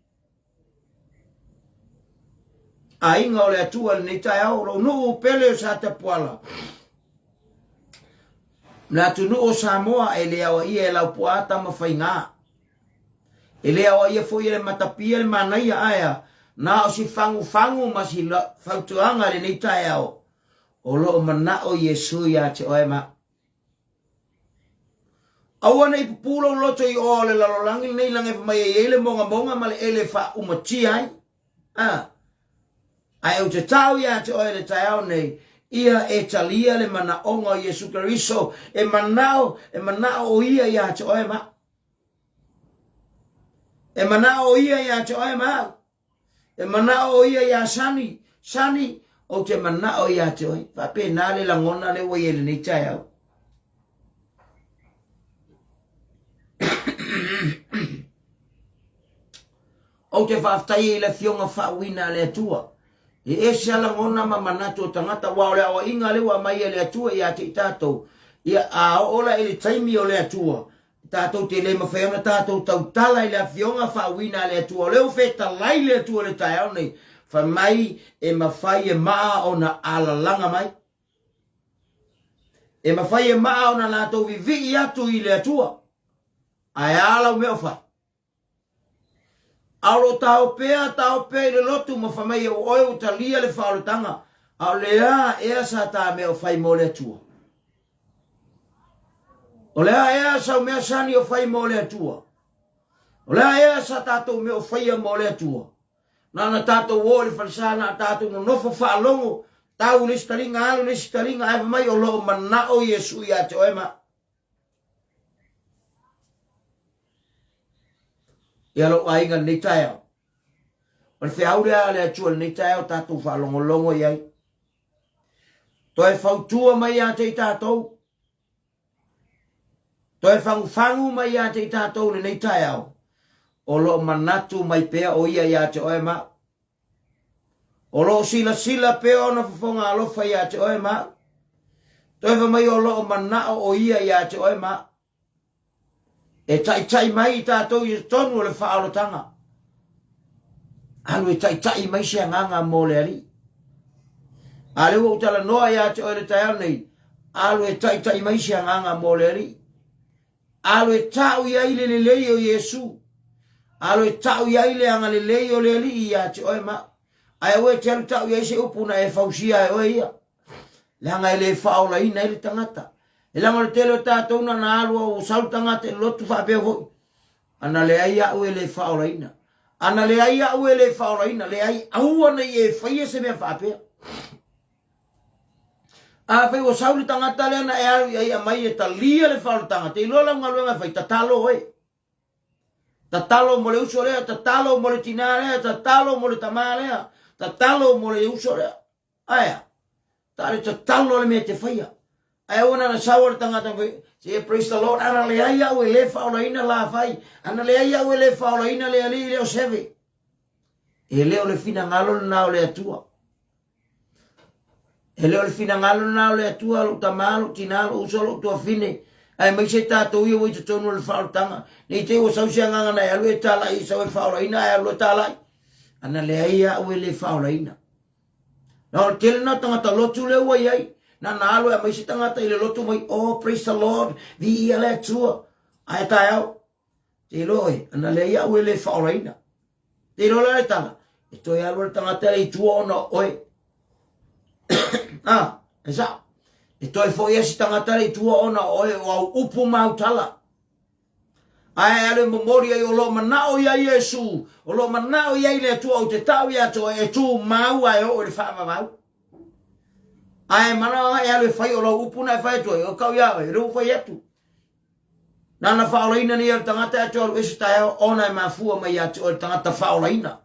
[SPEAKER 2] Aiga o le Atua i lenei taeao, lou nuu pele o Satapuala, le atunuu o Samoa e le aoaia e Laupua Tamafaigā. E le aoaia foi e le matapia le manaia, ae a, na o si fagufagu ma si fautuaga i lenei taeao, o lo o manao Iesu ia te oe ma au. Aua ne i pupū lou loto i oa o le lalolagi lenei leaga e fai mai e i ai le mogamoga ma le ele e faaumatia ai. A, ae ou te tau ia te oe i le taeao nei, ia e talia le manaoga o Iesu Keriso, e manao, e manao o ia ia te oe ma au. E manao o ia ia te oe ma au. E manao o ia iā Sani, Sani, ou te manao ia te oe. Faapena le lagona lea ua i ai i lenei taeao. Ou te faafetai ai i le Afioga faauuina a le Atua. E ese a lagona ma manatu o tagata, aua o le aoaiga lea ua aumai e le Atua ia te i tatou, ia a oo la i le taimi o le Atua, tatou te le mafai ona tatou tautala i le afioga faauuina a le Atua. O lea ua fetalai le Atua i le taeao nei, fai mai e mafai e maa ona alalaga mai. E mafai e maa ona latou vivii atu i le Atua. Ae a lau mea o fai? A o lo o tao pea, tao pea i le lotu ma fai mai o oe ua talia le faaolataga, a o le a ea sa ta mea o fai mo le Atua? O le a ea sau mea sani o fai mo le Atua? O le a ea sa tatou mea o faia mo le Atua? Na ona tatou o i le falesa, na tatou nonofo faalogo, tau i le isi taliga, alu i le isi taliga, ae fai mai o lo o manao Iesu ia te oe ma au. Ia lou aiga lenei taeao. O le feau lea a le Atua lenei taeao tatou faalogologo i ai. Toe fautua mai ia te i tatou. Toe fagufagu mai ia te i tatou lenei taeao. O lo o manatu mai pea o ia ia te oe ma au. O lo o silasila pea ona fofoga alofa ia te oe ma au. Toe fai mai o lo o manao o ia ia te oe ma au. E taitai mai i tatou i totonu o le faaolataga. Alu e taitai mai se agaga mo le Alii. A lea ua ou talanoa ia te oe le taeao nei, alu e taitai mai se agaga mo le Alii. Alu e tau i ai le lelei o Iesu. Alu e tau i ai le agalelei o le Alii ia te oe ma au. Ae aua e te alu tau i ai se upu na e fausia e oe ia. Leaga e le faaolaina ai le tagata. E leaga o le tele o tatou na na alu au sau le tagata i le lotu faapea foi. Ana leai au e le faaolaina. Ana leai au e le faaolaina. Leai, aua ne i e faia se mea faapea. Afai ua sau le tagata lea na e alu i ai aumai e talia le faaolataga, te iloa lau galuega e fai, tatalo oe. Tatalo mo le uso lea, tatalo mo le tinā lea, tatalo mo le tamā lea, tatalo mo le uso lea. Aea, ta le tatalo le mea e te faia. Ae aua na na sau le tagata fai, say praise the Lord, ana leai au e le faaolaina la fai, ana leai au e le faaolaina le alii le o seve. E le o le finagalo lena o le Atua. E le o le finagalo lena o le Atua, lou tamā, lou tinā, lou uso, lou tuafine, aemaise tatou ia ua i totonu o le faaolataga. Ne i te i ua sau se agaga na e alu e talai, sau e faaolaina, ae alu e talai. Ana leai au e le faaolaina. Na o le tele na tagata lotu lea ua i ai. Na na alu e aumai se tagata i le lotu mai, oh praise the Lord, viia le Atua. Ae taeao, te iloa oe, ana leai au e le faaolaina. Te iloa la le tala, e toe alu le tagata le i tua ona o oe. ah, e sao. E toe foi e si tagata le i tua ona o oe o au upu ma au tala. Ae alu e momoli ai o lo o manao ia Iesu, o lo o manao i ai le Atua ou te tau ia te oe e tumau ae oo i le faavavau. Ae manao e alu e fai o lau upu na e fai atu ai, o kau ia oe, e le ua fai atu. Nana faaolaina nei o le tagata e atu alu ese taeao ona e mafua mai ia te oe le tagata faaolaina.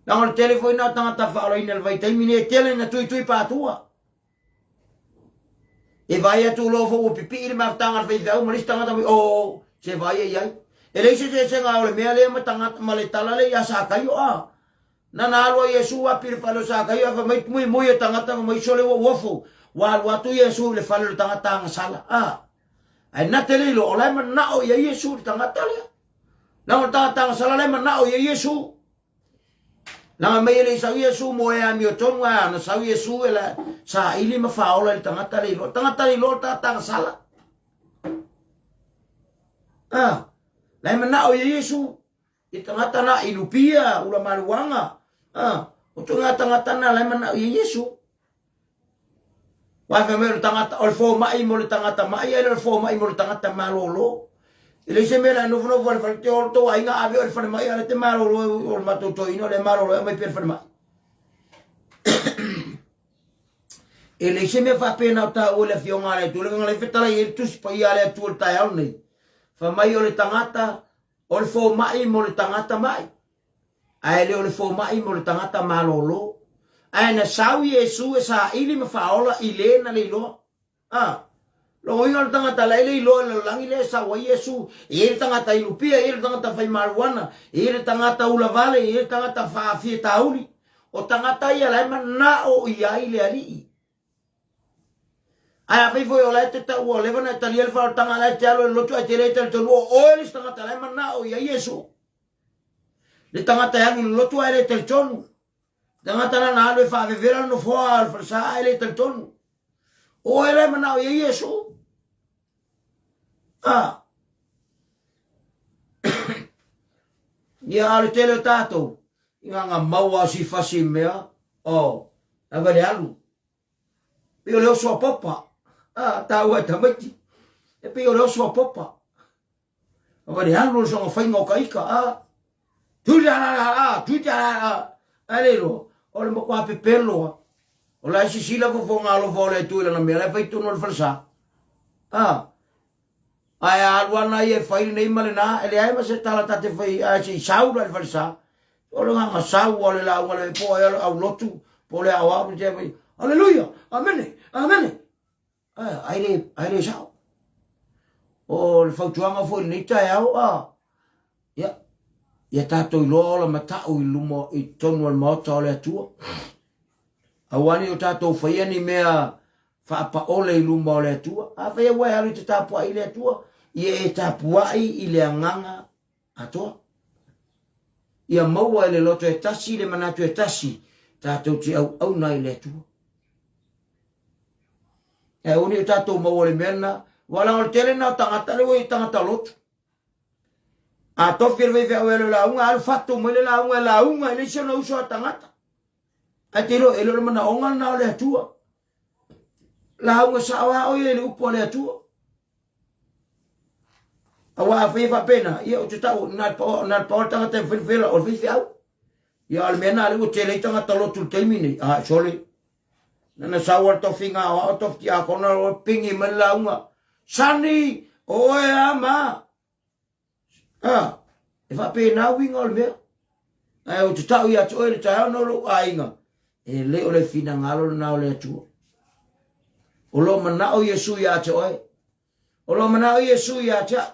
[SPEAKER 2] Leaga o le tele foi na o tagata faaolaina i le vaitaimi nei e tele na tuitui patua. E vaai atu loa foi ua pipii le mafutaga a le faifeau ma le isi tagata mai, oh, se vaai e i ai. E leai se eseesega o le mea lea ma tagata ma le tala lea ia Sakaio a. Na na alu a Iesu api i le fale o Sakaio ae fai mai muimui e tagata fai mai sole ua uofo. Ua alu atu Iesu i le fale o le tagata agasala. A. Ae na te le iloa o la e manao i ai Iesu i le tagata lea. Leaga o le tagata agasala la e manao i ai Iesu. Leaga mai e le i sau Iesu mo e amiotonu ae ana sau Iesu e la saili ma faaola i le tagata le iloa. Tagata le iloa o le tagata agasala. Ah, la e manao i Iesu i tagata na i lupia, ula maluaga. Ah, o tuga tagata na la e manao i Iesu. Aua fai mai o le tagata, o le fomai mo le tagata mai, ae le o le fomai mo le tagata malolo. E leai se mea la e nofonofo ai le fale, te o tou aiga ave oe i le falemai, a o lea e te malolo o le matou toeaina o lea e malolo e aumai pea i le falemai. E leai se mea faapena o taua i le Afioga a le Atua, leaga o lea e fetalai ai le Tusi Paia a le Atua i le taeao lenei. Fai mai o le tagata, o le fomai mo le tagata mai. Ae le o le fomai mo le tagata malolo. Ae na sau Iesu e saili ma faaola i le na le iloa. A. Logoina o le tagata la e le iloa i le lalolagi lea e sau ai Iesu, e i ai le tagata ilupia, e i ai le tagata faimaluana, e i ai le tagata ulavale, e i ai le tagata faafietauli. O tagata ia la e manao i ai le Alii. Ae afai foi o la e te tau ua leva ona e talia le faaolataga la e te alu e lotu ae te le talitonu o oe le isi tagata la e manao i ai Iesu. Le tagata e alu i le lotu ae le talitonu. Tagata la na alu e faavevela le nofoa o le falesa ae le talitonu. O oe la e manao i ai Iesu. Ah. Ia a o le tele o tatou, i ngā maua o sifasi mea, o, lava le alu. Pei o le oso a popa. Ah, tāua e tamaiti. E pei o le oso a popa. Lava le alu o le soga faiga o ka ika. Ah, tui la la la, ah, tui la la la. Ai le iloa, o le matua pepelo a. O la e sisila fofoga alofa o le Atua i lana mea la e fai tonu o le falesa. Ah, ae a alu ana ia e fai lenei ma lena, e leai ma se tala ta te fai, ae se i sau la i le falesa. O le agaga sau o le lauga le po ai o le aulotu, po o le aoao, te fai, Aleluia, amene, amene. Ai le, ai le sao. O le fautuaga foi i lenei taeao, a, ia, ia tatou iloa ola matau i luma i totonu o le maota o le Atua. Aua ne i o tatou faia ni mea faapaole i luma o le Atua. Afai ua e alu i te tapuai i le Atua, ia e tapuai i le agaga atoa. Ia maua e le loto e tasi le manatu e tasi, tatou te auauna ai i le Atua. E aua ne i o tatou maua le mea lena, aua leaga o le tele lena o tagata lea ua i tagata lotu. A tofi e le faifeau e alu e lauga, alu fatu mai le lauga e lauga e leai se ona uso a tagata. Ae te iloa, e le o le manaoga lena o le Atua. Lauga sao lava oe i le upu a le Atua. Aua afai e faapena, ia ou te tau, na le pao, na le pao le tagata e mafai ona faia o le faifeau. Ia a o le mea lena lea ua tele ai tagata lotu i le taimi nei. A, sole. Na na sau a le tofiga aoao, tofi tiakona, o pingi mai le lauga. Sani, o oe a ma. A, e faapena uiga o le mea. Ae ou te tau ia te oe le taeao na o lou aiga, e le o le finagalo lena o le Atua. O lo o manao Iesu ia te oe. O lo o manao Iesu ia te au.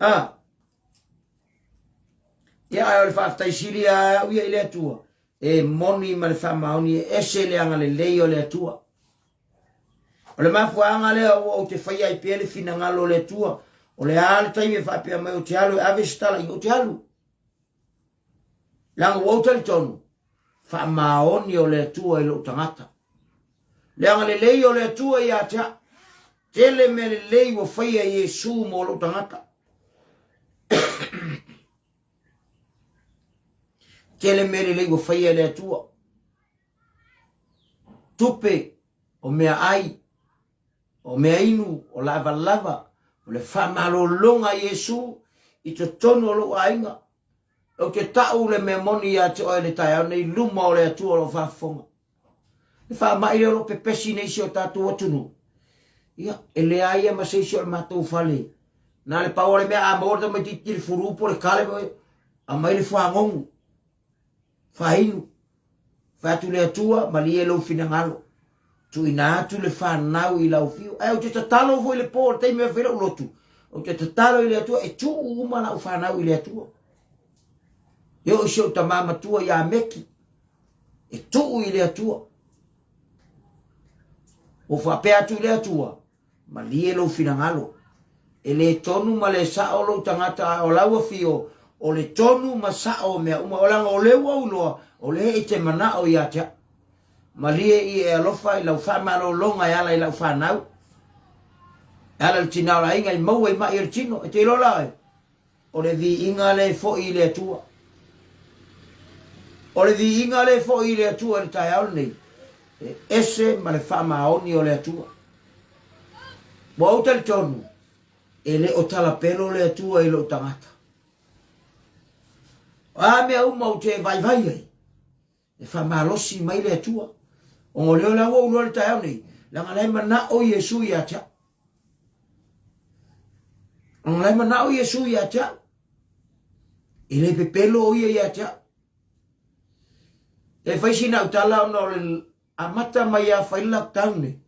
[SPEAKER 2] A, ia ae o le faafetai sili a au ia i le Atua, e moni ma le faamaoni e ese le agalelei o le Atua. O le mafuaaga lea ua ou te faia ai pea le finagalo o le Atua, o le a le taimi e faapea mai ou te alu e ave se talaiga, ou te alu. Leaga ua ou talitonu, faamaoni o le Atua i lou tagata. Le agalelei o le Atua ia te au. Tele mea lelei ua faia e Iesu mo lou tagata. Tele mea lelei ua faia e le Atua. Tupe, o meaai, o meainu, o lavalava, o le faamalologa a Iesu i totonu o lou aiga. Ou te tau le mea moni ia te oe i le taeao nei i luma o le Atua o lo o faafofoga. Le faamai lea o lo o pepesi nei i si o tatou atunuu, ia, e leai lava ma se isi o le matou fale. Na le pau o le mea a maua le tamaitiiti i le fulu po o le kale, aumai le fuagogo, fainu. Fai atu le Atua, malie lou finagalo, tuuina atu le fanau i lau fiu. Ae ou te tatalo foi i le po, o le taimi e fai lou lotu, ou te tatalo i le Atua e tuu uma lau fanau i le Atua. E oo i si ou tama matua ia Meki, e tuu i le Atua. Ua faapea atu i le Atua, Malie lou finagalo. E le tonu ma le sao lou tagata a o lau afio, o le tonu ma sao o mea uma, o leaga o lea ua ou iloa, o lea e te manao ia te au. Malie i e alofa i lau faamalologa e ala i lau fanau, e ala i le tina o le aiga i maua i mai o le tino. E te iloa la oe, O le viiga lea e foi i le Atua. O le viiga lea e foi i le Atua i le taeao lenei, e ese ma le faamaoni o le Atua. Ua ou talitonu, e le o talapelo le Atua i lou tagata. O a mea uma ou te vaivai ai, e faamalosi mai le Atua. Ona o lea o la ua ou iloa i le taeao nei, leaga la e manao Iesu ia te au. Ona la e manao Iesu ia te au. E le pepelo o ia ia te au. E fai sina au tala ona o le amata mai a fai le lockdown nei.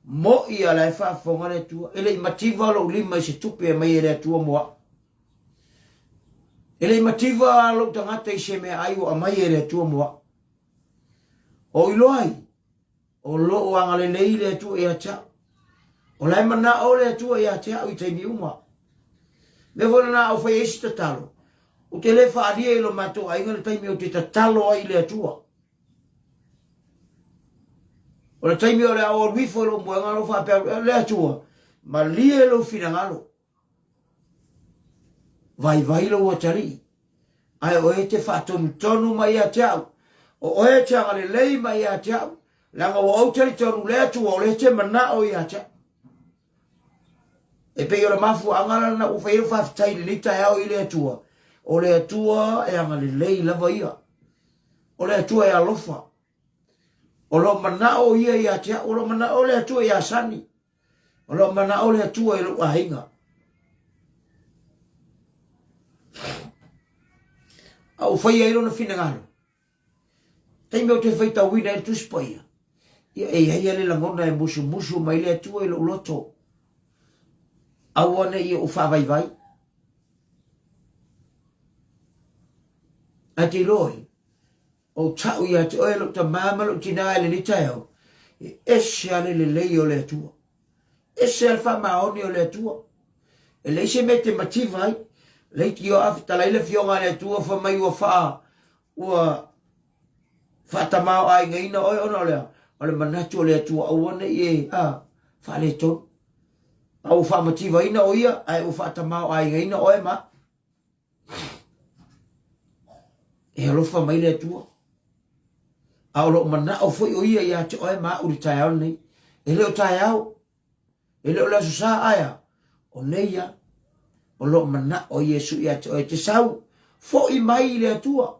[SPEAKER 2] Mo'i a la e faafofoga le Atua. E le i mativa lou lima i se tupe e aumai e le Atua mo au. E le i mativa lou tagata i se meaai ua aumai e le Atua mo au. O iloa ai, o loo agalelei le Atua ia te au. O la e manao le Atua ia te au i taimi uma. Mea foi lena a ou fai ai se tatalo, ou te le faaalia i lo matou aiga le taimi ou te tatalo ai i le Atua. O le taimi o le a ou alu ifo i lou moega, na ou faapea atu, Le Atua, malie lou finagalo, vaivai lou atalii, ae o oe e te faatonutonu mai ia te au, o oe e te agalelei mai ia te au, leaga ua ou talitonu le Atua o lea e te manao ia te au. E pei o le mafuaaga lena ua fai ai le faafetai i lenei taeao i le Atua, o le Atua e agalelei lava ia. O le Atua e alofa. O lo o manao ia ia te au, o lo o manao le Atua ia Sani. O lo o manao le Atua i lou aiga. A ua fai ai lona finagalo. Taimi ou te faitauina ai le Tusi Paia, ia e i ai lava le lagona e musumusu mai le Atua i lou loto. Aua ne i ou faavaivai. Ae te iloa oi, ou tau ia te oe lou tamā ma lou tinā i lenei taeao, e ese lava le lelei o le Atua. Ese lava le faamaoni o le Atua. E leai se mea e te mativa ai. Leitioa a fetalai le Afioga a le Atua fai mai ua faa, ua faatamaoaigaina oe ona o le a? O le manatu o le Atua aua ne i e, a, faaletonu. A ua faamativaina o ia, ae ua faatamaoaigaina oe ma au. E alofa mai le Atua. A o loo manao foi o ia ia te oe ma au i le taeao lenei. E le o taeao, e le o le Aso Sa, ae a? O nei a. O loo manao Iesu ia te oe e te sau. Foi mai i le Atua.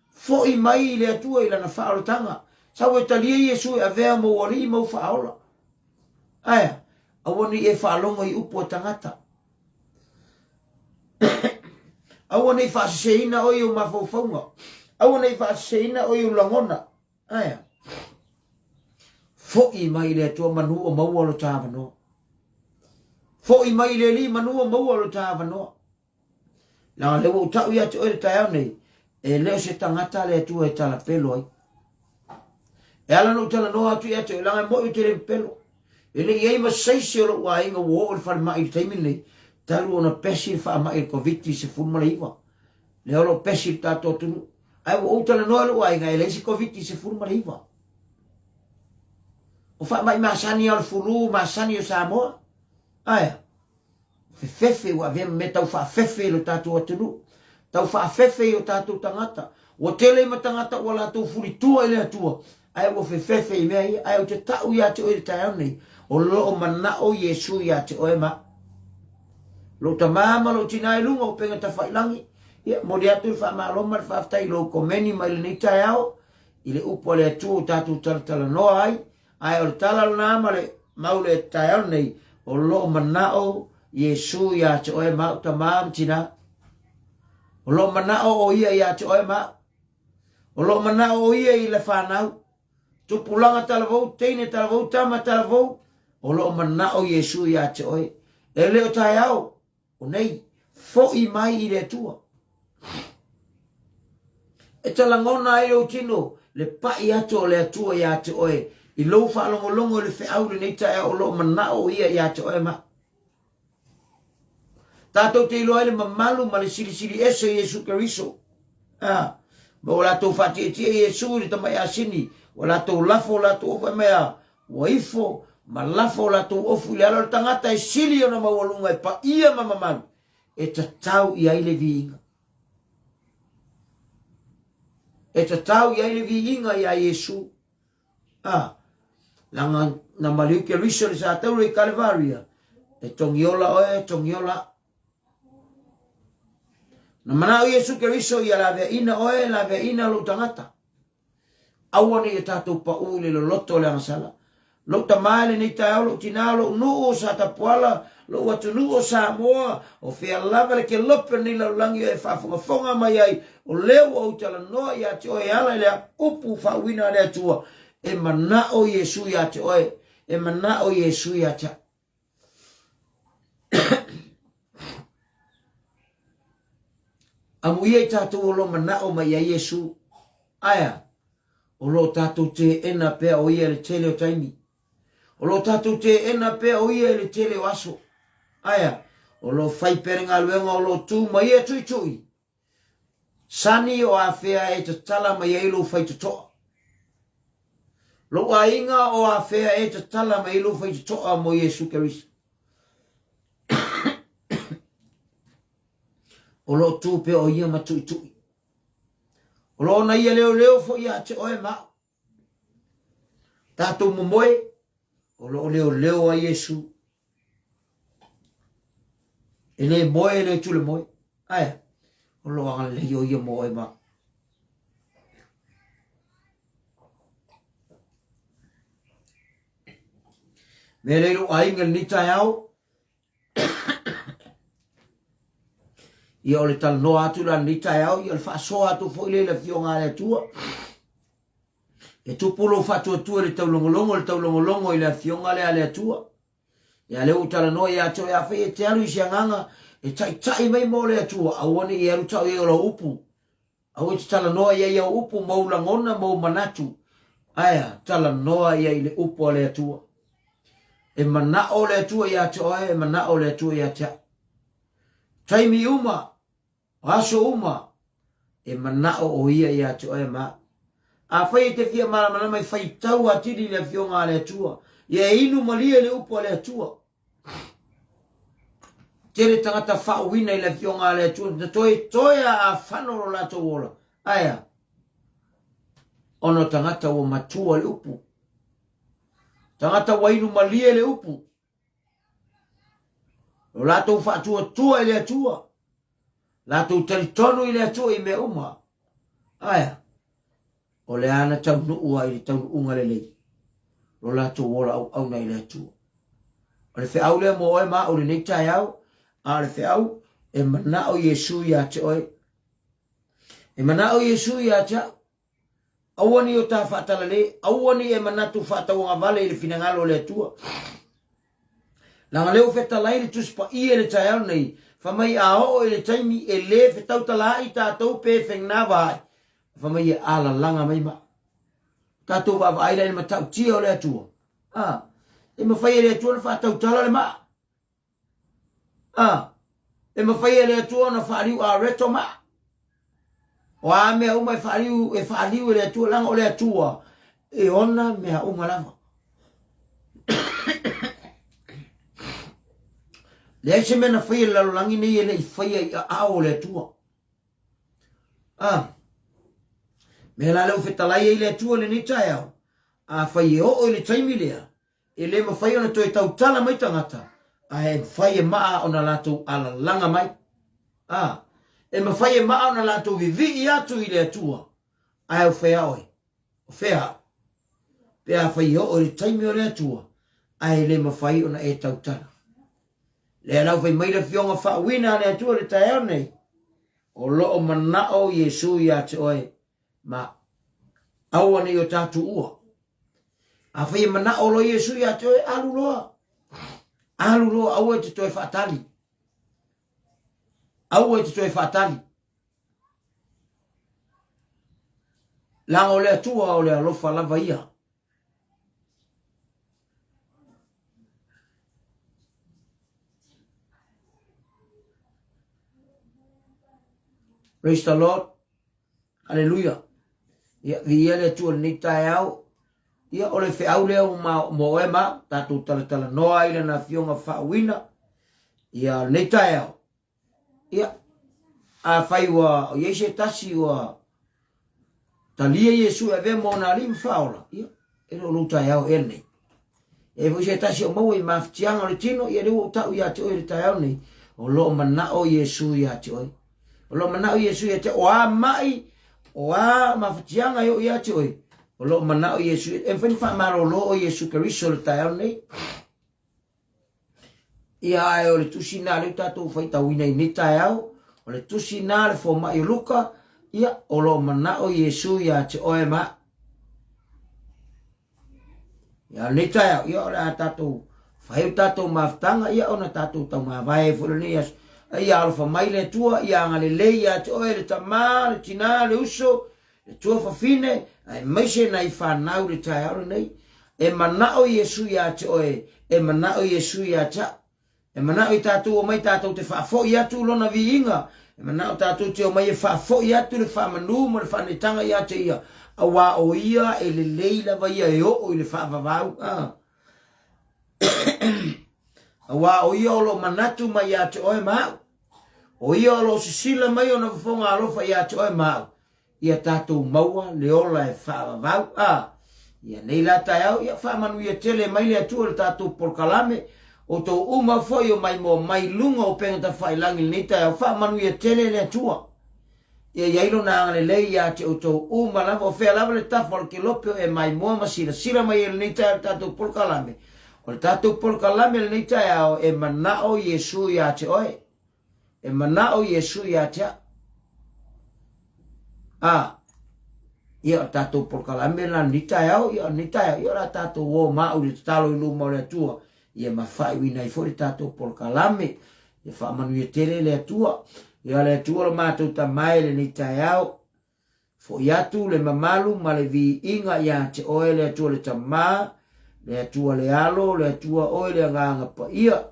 [SPEAKER 2] Foi mai i le Atua i Lana faaolataga. Sau e talia Iesu e avea mou alii ma ou faaola. Ae a? Aua ne i e faalogo i upu a tagata. Aua ne i faaseseina oe i ou mafaufauga. Aua ne i faaseseina oe i ou lagona. Ae a? Foi mai i le Atua manu o maua lo ta avanoa. Foi mai i le Alii manu o maua lo ta avanoa. Leaga o lea ua ou tau ia te oe i le taeao nei, e le o se tagata le Atua e talapelo ai. E ala ona ou talanoa atu ia te oe, leaga e moni ou te le pepelo. E le i ai ma se isi o lou aiga ua oo i le falemai i le taimi lenei, talu ona pesi le faamai o le Koviti-19. Lea o lo o pesi le tatou atunuu. Ae ua ou talanoa i lou aiga, e leai se Koviti-19. O faamai masani lava o le fulu masani o Samoa. Ae a? Fefefe ua avea ma mea tau faafefe i lo tatou atunuu, tau faafefe i o tatou tagata. Ua tele ma tagata ua latou fulitua i le Atua, ae ua fefefe i mea ia. Ae ou te tau ia te oe i le taeao nei, o lo o manao Iesu ia te oe ma au. Lou tamā ma lou tinā i luga o upega tafailangi, ia, momoli atu le faamalo ma le faafetai i lou komeni mai lenei taeao i le upu a le Atua ua tatou talatalanoa ai, Ae o le tala lena ma le mau le taeao lenei, o lo o manao Iesu ia te oe ma au, tamā ma tinā. O lo o manao o ia ia te oe ma au. O lo o manao o ia i le whanau. Tupulaga talavou, teine talavou, tama talavou. O lo o manao Iesu ia te oe. E le o taeao, O nei, foi mai i le Atua. E ta lagona ai lou tino, le pai atu o le Atua ia te oe, i lou faalogologo i le feau i lenei taeao o lo o manao o Ia ia te oe ma au. Tatou te iloa ai le mamalu ma le silisili ese o Iesu Keriso. A, ma ua latou faatietie Iesu i le tamai asini, ua latou lafo latou ofu, fai mai a, Ua ifo ma lafo o latou ofu i le ala o le tagata e sili ona maualuga e paia ma mamalu e tatau i ai le viiga. E tatau i ai le viiga iā Iesu. A, leaga na maliu Keriso i le satauro i Kalevaria, e togiola oe, e togiola au. Na manao Iesu Keriso ia laveaina oe, laveaina lou tagata. Aua ne i o tatou paʻū i le loloto o le agasala. Lou tamā i lenei taeao, lou tinā, lou nuu o Satapuala, lou atunuu o Samoa, o fea lava le kelope o lenei lalolagi o e faafogafoga mai ai, o lea ua ou talanoa ia te oe e ala i le upu faauuina a le Atua, e manao Iesu ia te oe. E manao Iesu ia te au. Amuia i tātou o lo manao mai ia Iesu, aea, o lo tātou teena pea o ia i le tele o taimi. O lo tātou teena pea o ia i le tele o aso. Aea, o lo fai pea le galuega o lo tū ma ia tuitui. Sani o afea e tatala mai ai lou faitotoa. Lou aiga o afea e tatala mai ai lou faitotoa mo Iesu Keriso. O lo o tū pea o ia ma tuitui. O lo ona ia leoleo foi ia te oe ma au. Tātou momoe, o lo o leoleo a Iesu. E le moe, e le tule moe. Ae, o lo agalelei o ia mo oe ma. Mea lei lou aiga lenei taeao, Ia o le talanoa atu la lenei taeao, ia o le faasoa atu foi lea i le Afioga a le Atua. E tupu lou faatuatua i le taulogologo, le taulogologo i le Afioga lea a le Atua. Ia lea ua talanoa ia te oe, afai e te alu i se agaga e taitai mai mo le Atua, aua ne i alu tau i ai o lau upu. Aua e te talanoa i ai au upu ma ou lagona ma ou manatu, ae a, talanoa ia i le upu a le Atua. E manao le Atua ia te oe, e manao le Atua ia te au. Taimi uma, aso uma, e manao o ia ia te oe ma au. Afai e te fia malamalama e faitau atili i le Afioga a le Atua, ia e inu malie le upu a le Atua. Tele tagata faauina i le Afioga a le Atua, na toe toe a afano lo latou ola. Ae a? Ona o tagata ua matua le upu. Tagata ua inu malie le upu. Lo latou faatuatua i le Atua. Latou talitonu i le Atua i mea uma. Ae a? O le a na taunuu ai i le taunuuga lelei lo latou ola auauna i le Atua. O le feau lea mo oe ma au i lenei taeao, a o le feau e manao Iesu ia te oe. E manao Iesu ia te au. Aua ne i o ta faatalale, aua ne i e manatu faatauagavale i le finagalo o le Atua. Leaga lea ua fetalai le Tusi Paia i le taeao lenei, fai mai a oo i le taimi e le fetautalaai tatou pe fegnavaai, fai mai e alalaga mai maa. Tatou vaavaai la i le matautia o le Atua. A, e mafai e le Atua ona faatautala le maa. A, e mafai e le Atua ona faaliu areto maa. O a mea uma e faaliu, e faaliu e le Atua, leaga o le Atua e ona mea uma lava. Leai se mea na faia i le lalolagi nei e le i faia i aao o le Atua. A, mea la lea ua fetalai ai le Atua i lenei taeao, afai e oo i le taimi lea, E le mafai ona toe tautala mai tagata, ae e mafai e maa ona latou alalaga mai. A, e mafai e maa ona latou vivii atu i le Atua, ae o fea oe? O fea au? Pe afai e oo i le taimi o le Atua, ae e le mafai ona e tautala. Lea la ua fai mai le Afioga faauuina a le Atua i le taeao nei, o lo o manao Iesu ia te oe, ma aua ne i o tatou ua. Afai e manao loa Iesu ia te oe, alu loa. Alu loa, aua e te toe faatali. Aua e te toe faatali. Leaga o le Atua o le alofa lava ia. Praise the Lord. Aleluia. Ia, viia le Atua i lenei taeao. Ia, o le feau lea ua mo oe ma au, tatou talatalanoa ai lana Afioga faauuina. Ia, lenei taeao. Ia, afai ua i ai se tasi ua talia Iesu e avea ma ona alii ma faaola, ia, e le o lou taeao ea lenei. E foi se tasi o maua i mafatiaga o le tino, ia lea ua ou tau ia te oe i le taeao nei, o lo o manao Iesu ia te oe. O lo o manao Iesu ia te oe, o a mai, o a mafatiaga e oo ia te oe, o lo o manao Iesu, e mafai ona faamalolo o Iesu Keriso i le taeao nei. Ia ae o le tusi na lea tatou faitauina i nei taeao, o le tusi na le fomai o Luka, ia o lo o manao Iesu ia te oe ma. Ia, o lenei taeao, ia, o le a tatou fai o tatou mafutaga, ia, ona tatou taumavae ai foi lenei aso. A ia alofa mai le Atua, ia agalelei ia te oe le tamā, le tinā, le uso, le tuafafine, aemaise nai fanau i le taeao lenei. E manao Iesu ia te oe, e manao Iesu ia te au. E manao i tatou omai tatou te faafoi atu lona viiga, e manao tatou te omai e faafoi atu le faamanu ma le faaneetaga ia te ia, auā o ia e lelei lava ia e oo i le faavavau. A. Auā o ia o lo o manatu mai ia te oe ma au. O ia o lo o sisila mai ona fofoga alofa ia te oe ma au. Ia tatou maua le ola e faavavau. A, ia nei la taeao, ia faamanuia tele mai le Atua i le tatou polokalame, outou uma foi o maimoa mai luga o upega tafailagi i lenei taeao, faamanuia tele le Atua. Ia i ai Lona agalelei ia te outou uma lava, o fea lava le tafa o le kelope o e maimoa ma silasila mai ai i lenei taeao i le tatou polokalame. O le tatou polokalame i lenei taeao, e manao Iesu ia te oe. E manao Iesu ia te au. A, ia o tatou polokalame la lenei taeao, ia o lenei taeao, ia o le a tatou o maau i le tatalo i luma o le Atua, ia ma faaiuina ai foi le tatou polokalame. Ia faamanuia tele le Atua. Ia le Atua lo matou Tama e lenei taeao, Foi atu le mamalu ma le viiga ia te oe le Atua le Tama, le Atua le Alo, le Atua oe le Agaga Paia.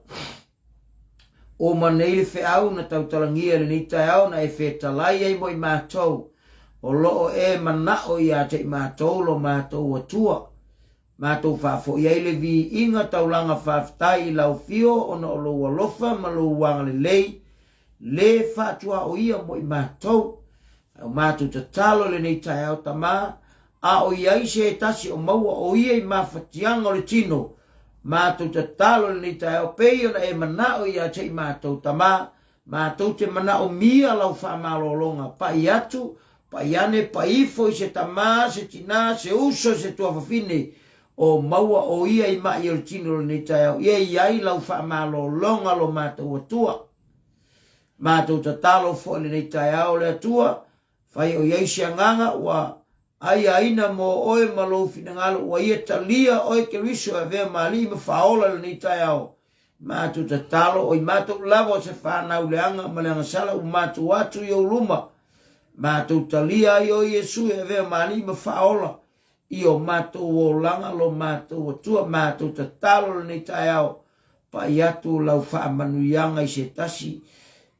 [SPEAKER 2] Uma nei le feau na tautalagia i lenei taeao na e fetalai ai mo i matou, o lo o e manao ia te i matou lo matou Atua. Matou faafoi ai le viiga taulaga faafetai i lau afio ona o lou alofa ma lou agalelei le faatuaoia mo i matou. A o matou tatalo i lenei taeao Tama, a o i ai se tasi o maua o ia i mafatiaga o le tino, matou tatalo i lenei taeao pei ona e manao ia te i matou Tama, Matou te manaomia lau faamalologa, pai atu, pai ane, pai ifo i se tamā, se tinā, se uso, se tuafafine, o maua o ia i maʻi o le tino o lenei taeao, ia i ai lau faamalologa lo matou Atua. Matou tatalo foi i lenei taeao le Atua, fai o i ai se agaga ua aiaina mo oe ma lou finagalo ua ia talia oe Keriso e avea ma Alii ma Faaola i lenei taeao. Matou tatalo, oi matou lava o se fanau leaga ma le agasala ua matou atu i ou luma. Matou talia ai oe Iesu e avea ma Alii ma Faaola i o matou olaga lo matou Atua. Matou tatalo i lenei taeao, pai atu lau faamanuiaga i se tasi,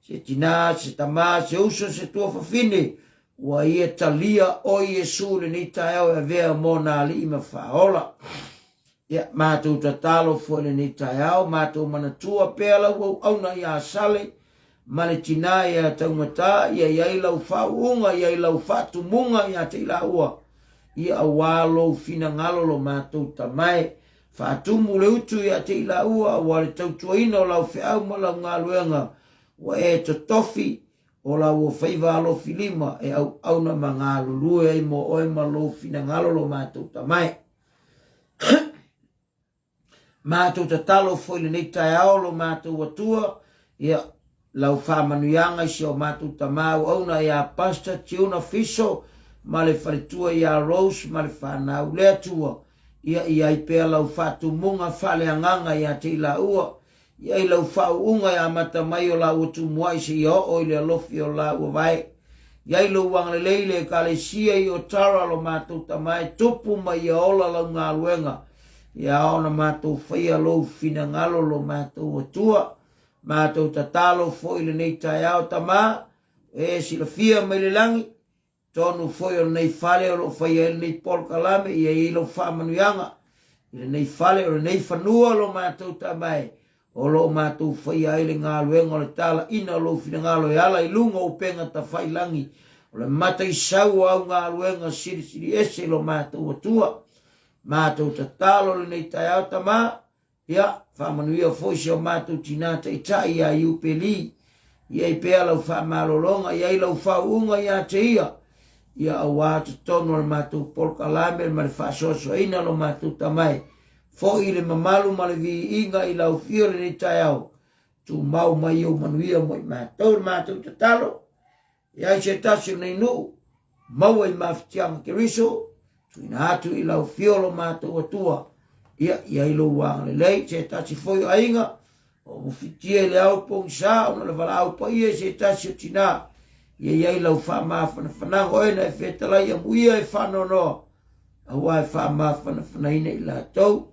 [SPEAKER 2] se tinā, se tamā, se uso, se tuafafine, Ua ia talia oe Iesu i lenei taeao e avea mo na alii ma faaola. Ia, matou tatalo foi i lenei taeao, matou manatua pea lau auauna ia Sale ma le tinā ia Taugata, ia i ai lau faauuga, ia i lau faatumuga ia te i laua, ia auā lou finagalo lo matou tamae. Faatumu le utu ia te i laua, auā le tautuaina o lau feau ma lau galuega, ua e totofi O la ua faiva alofi lima e auauna ma galulue ai mo oe ma lou finagalo lo matou tamae. Matou tatalo foi lenei taeao lo matou Atua, ia, lau faamanuiaga i si o matou tama auauna ia Pastor Tiuna Fiso ma le faletua ia Rose ma le fanau. Le Atua, ia i ai pea lau faatumuga faaleagaga ia te i laua, I ai lau faauuga e amata mai o lāua tumuai seia oo i le alofi o lāua vae. I ai lou agalelei i le Ekalesia i Otara lo matou tama e tupu ma ia ola lau galuega. Ia ao ona matou faia lou finagalo lo matou Atua. Matou tatalo foi i lenei taeao tama, o e silafia mai le lagi, Tonu foi o lenei fale o lo o faia ai lenei polokalame, ia i ai lau faamanuiaga i lenei fale, o lenei fanua lo matou tamae, o lo o matou faia ai le galuega o le talaiina o lou finagalo e ala i luga o upega tafailagi, o le mataisau o au galuega silisili ese lo matou Atua. Matou tatalo lenei taeao tama, Ia, faamanuia foi si o matou tinā taitai iā Iupeli, i ai pea lau faamalologa, i ai lau faauuga ia te ia, ia auā totonu o le matou polokalame ma le faasoasoaina o lo matou tamae, foi le mamalu ma le viiga i lau afio i lenei taeao, tumau mai ou manuia mo i matou le matou tatalo. E ai se tasi o nei nuu, maua i mafatiaga Keriso, tuuina atu i lau afio lo matou Atua. Ia, i ai lou agalelei, se tasi foi o aiga, o ua fitia i le ao pogisa ona o le valaau paia i se tasi o tinā. Ia i ai lau faamafanafanaga, o oe na e fetalai amuia e faanoanoa, aua e faamafanafanaina i latou.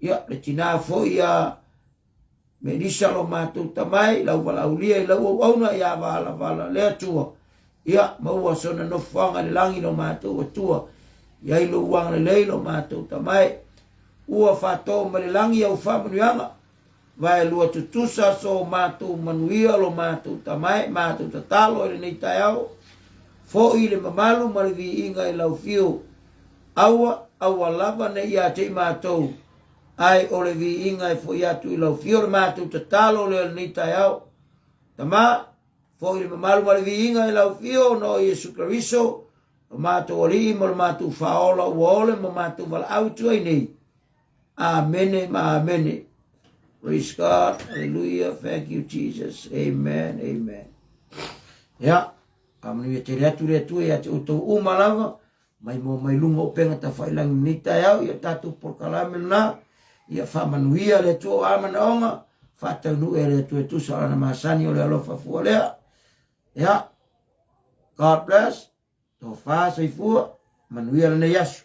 [SPEAKER 2] Ia, le tinā foi ia Melisa lo matou tama e, i lau valaaulia i lau auauna ia valavala le Atua. Ia, maua sona nofoaga i le lagi lo matou Atua. I ai lou agalelei lo matou tama e. Ua faatoo mai le lagi au faamanuiaga, vaelua tutusa so matou manuia lo matou tama e, matou tatalo i lenei taeao, foi le mamalu ma le viiga i lau fiu. Aua, aua lava ne i ia te i matou, Ae o le viiga e foi atu i lau fio le matou tatalo lea i lenei taeao. Tama, foi le mamalu ma le viiga i lau fio ona o Iesu Keriso, lo matou Alii ma lo matou Faaola ua ole ma matou valaau atu ai nei. Amene ma amene. Praise God. Hallelujah. Thank you, Jesus. Amen. Amen. Ya, faamanuia tele atu le Atua ia te outou uma lava. Mai moa mai luga o upega tafailangi lenei taeao, ia tatou polokalame lena, ia faamanuia le Atua o a manaoga, faataunuu e le Atua e tusa o lana masani o le alofa fua lea. Ia, God bless, tofa soifua, manuia lenei aso.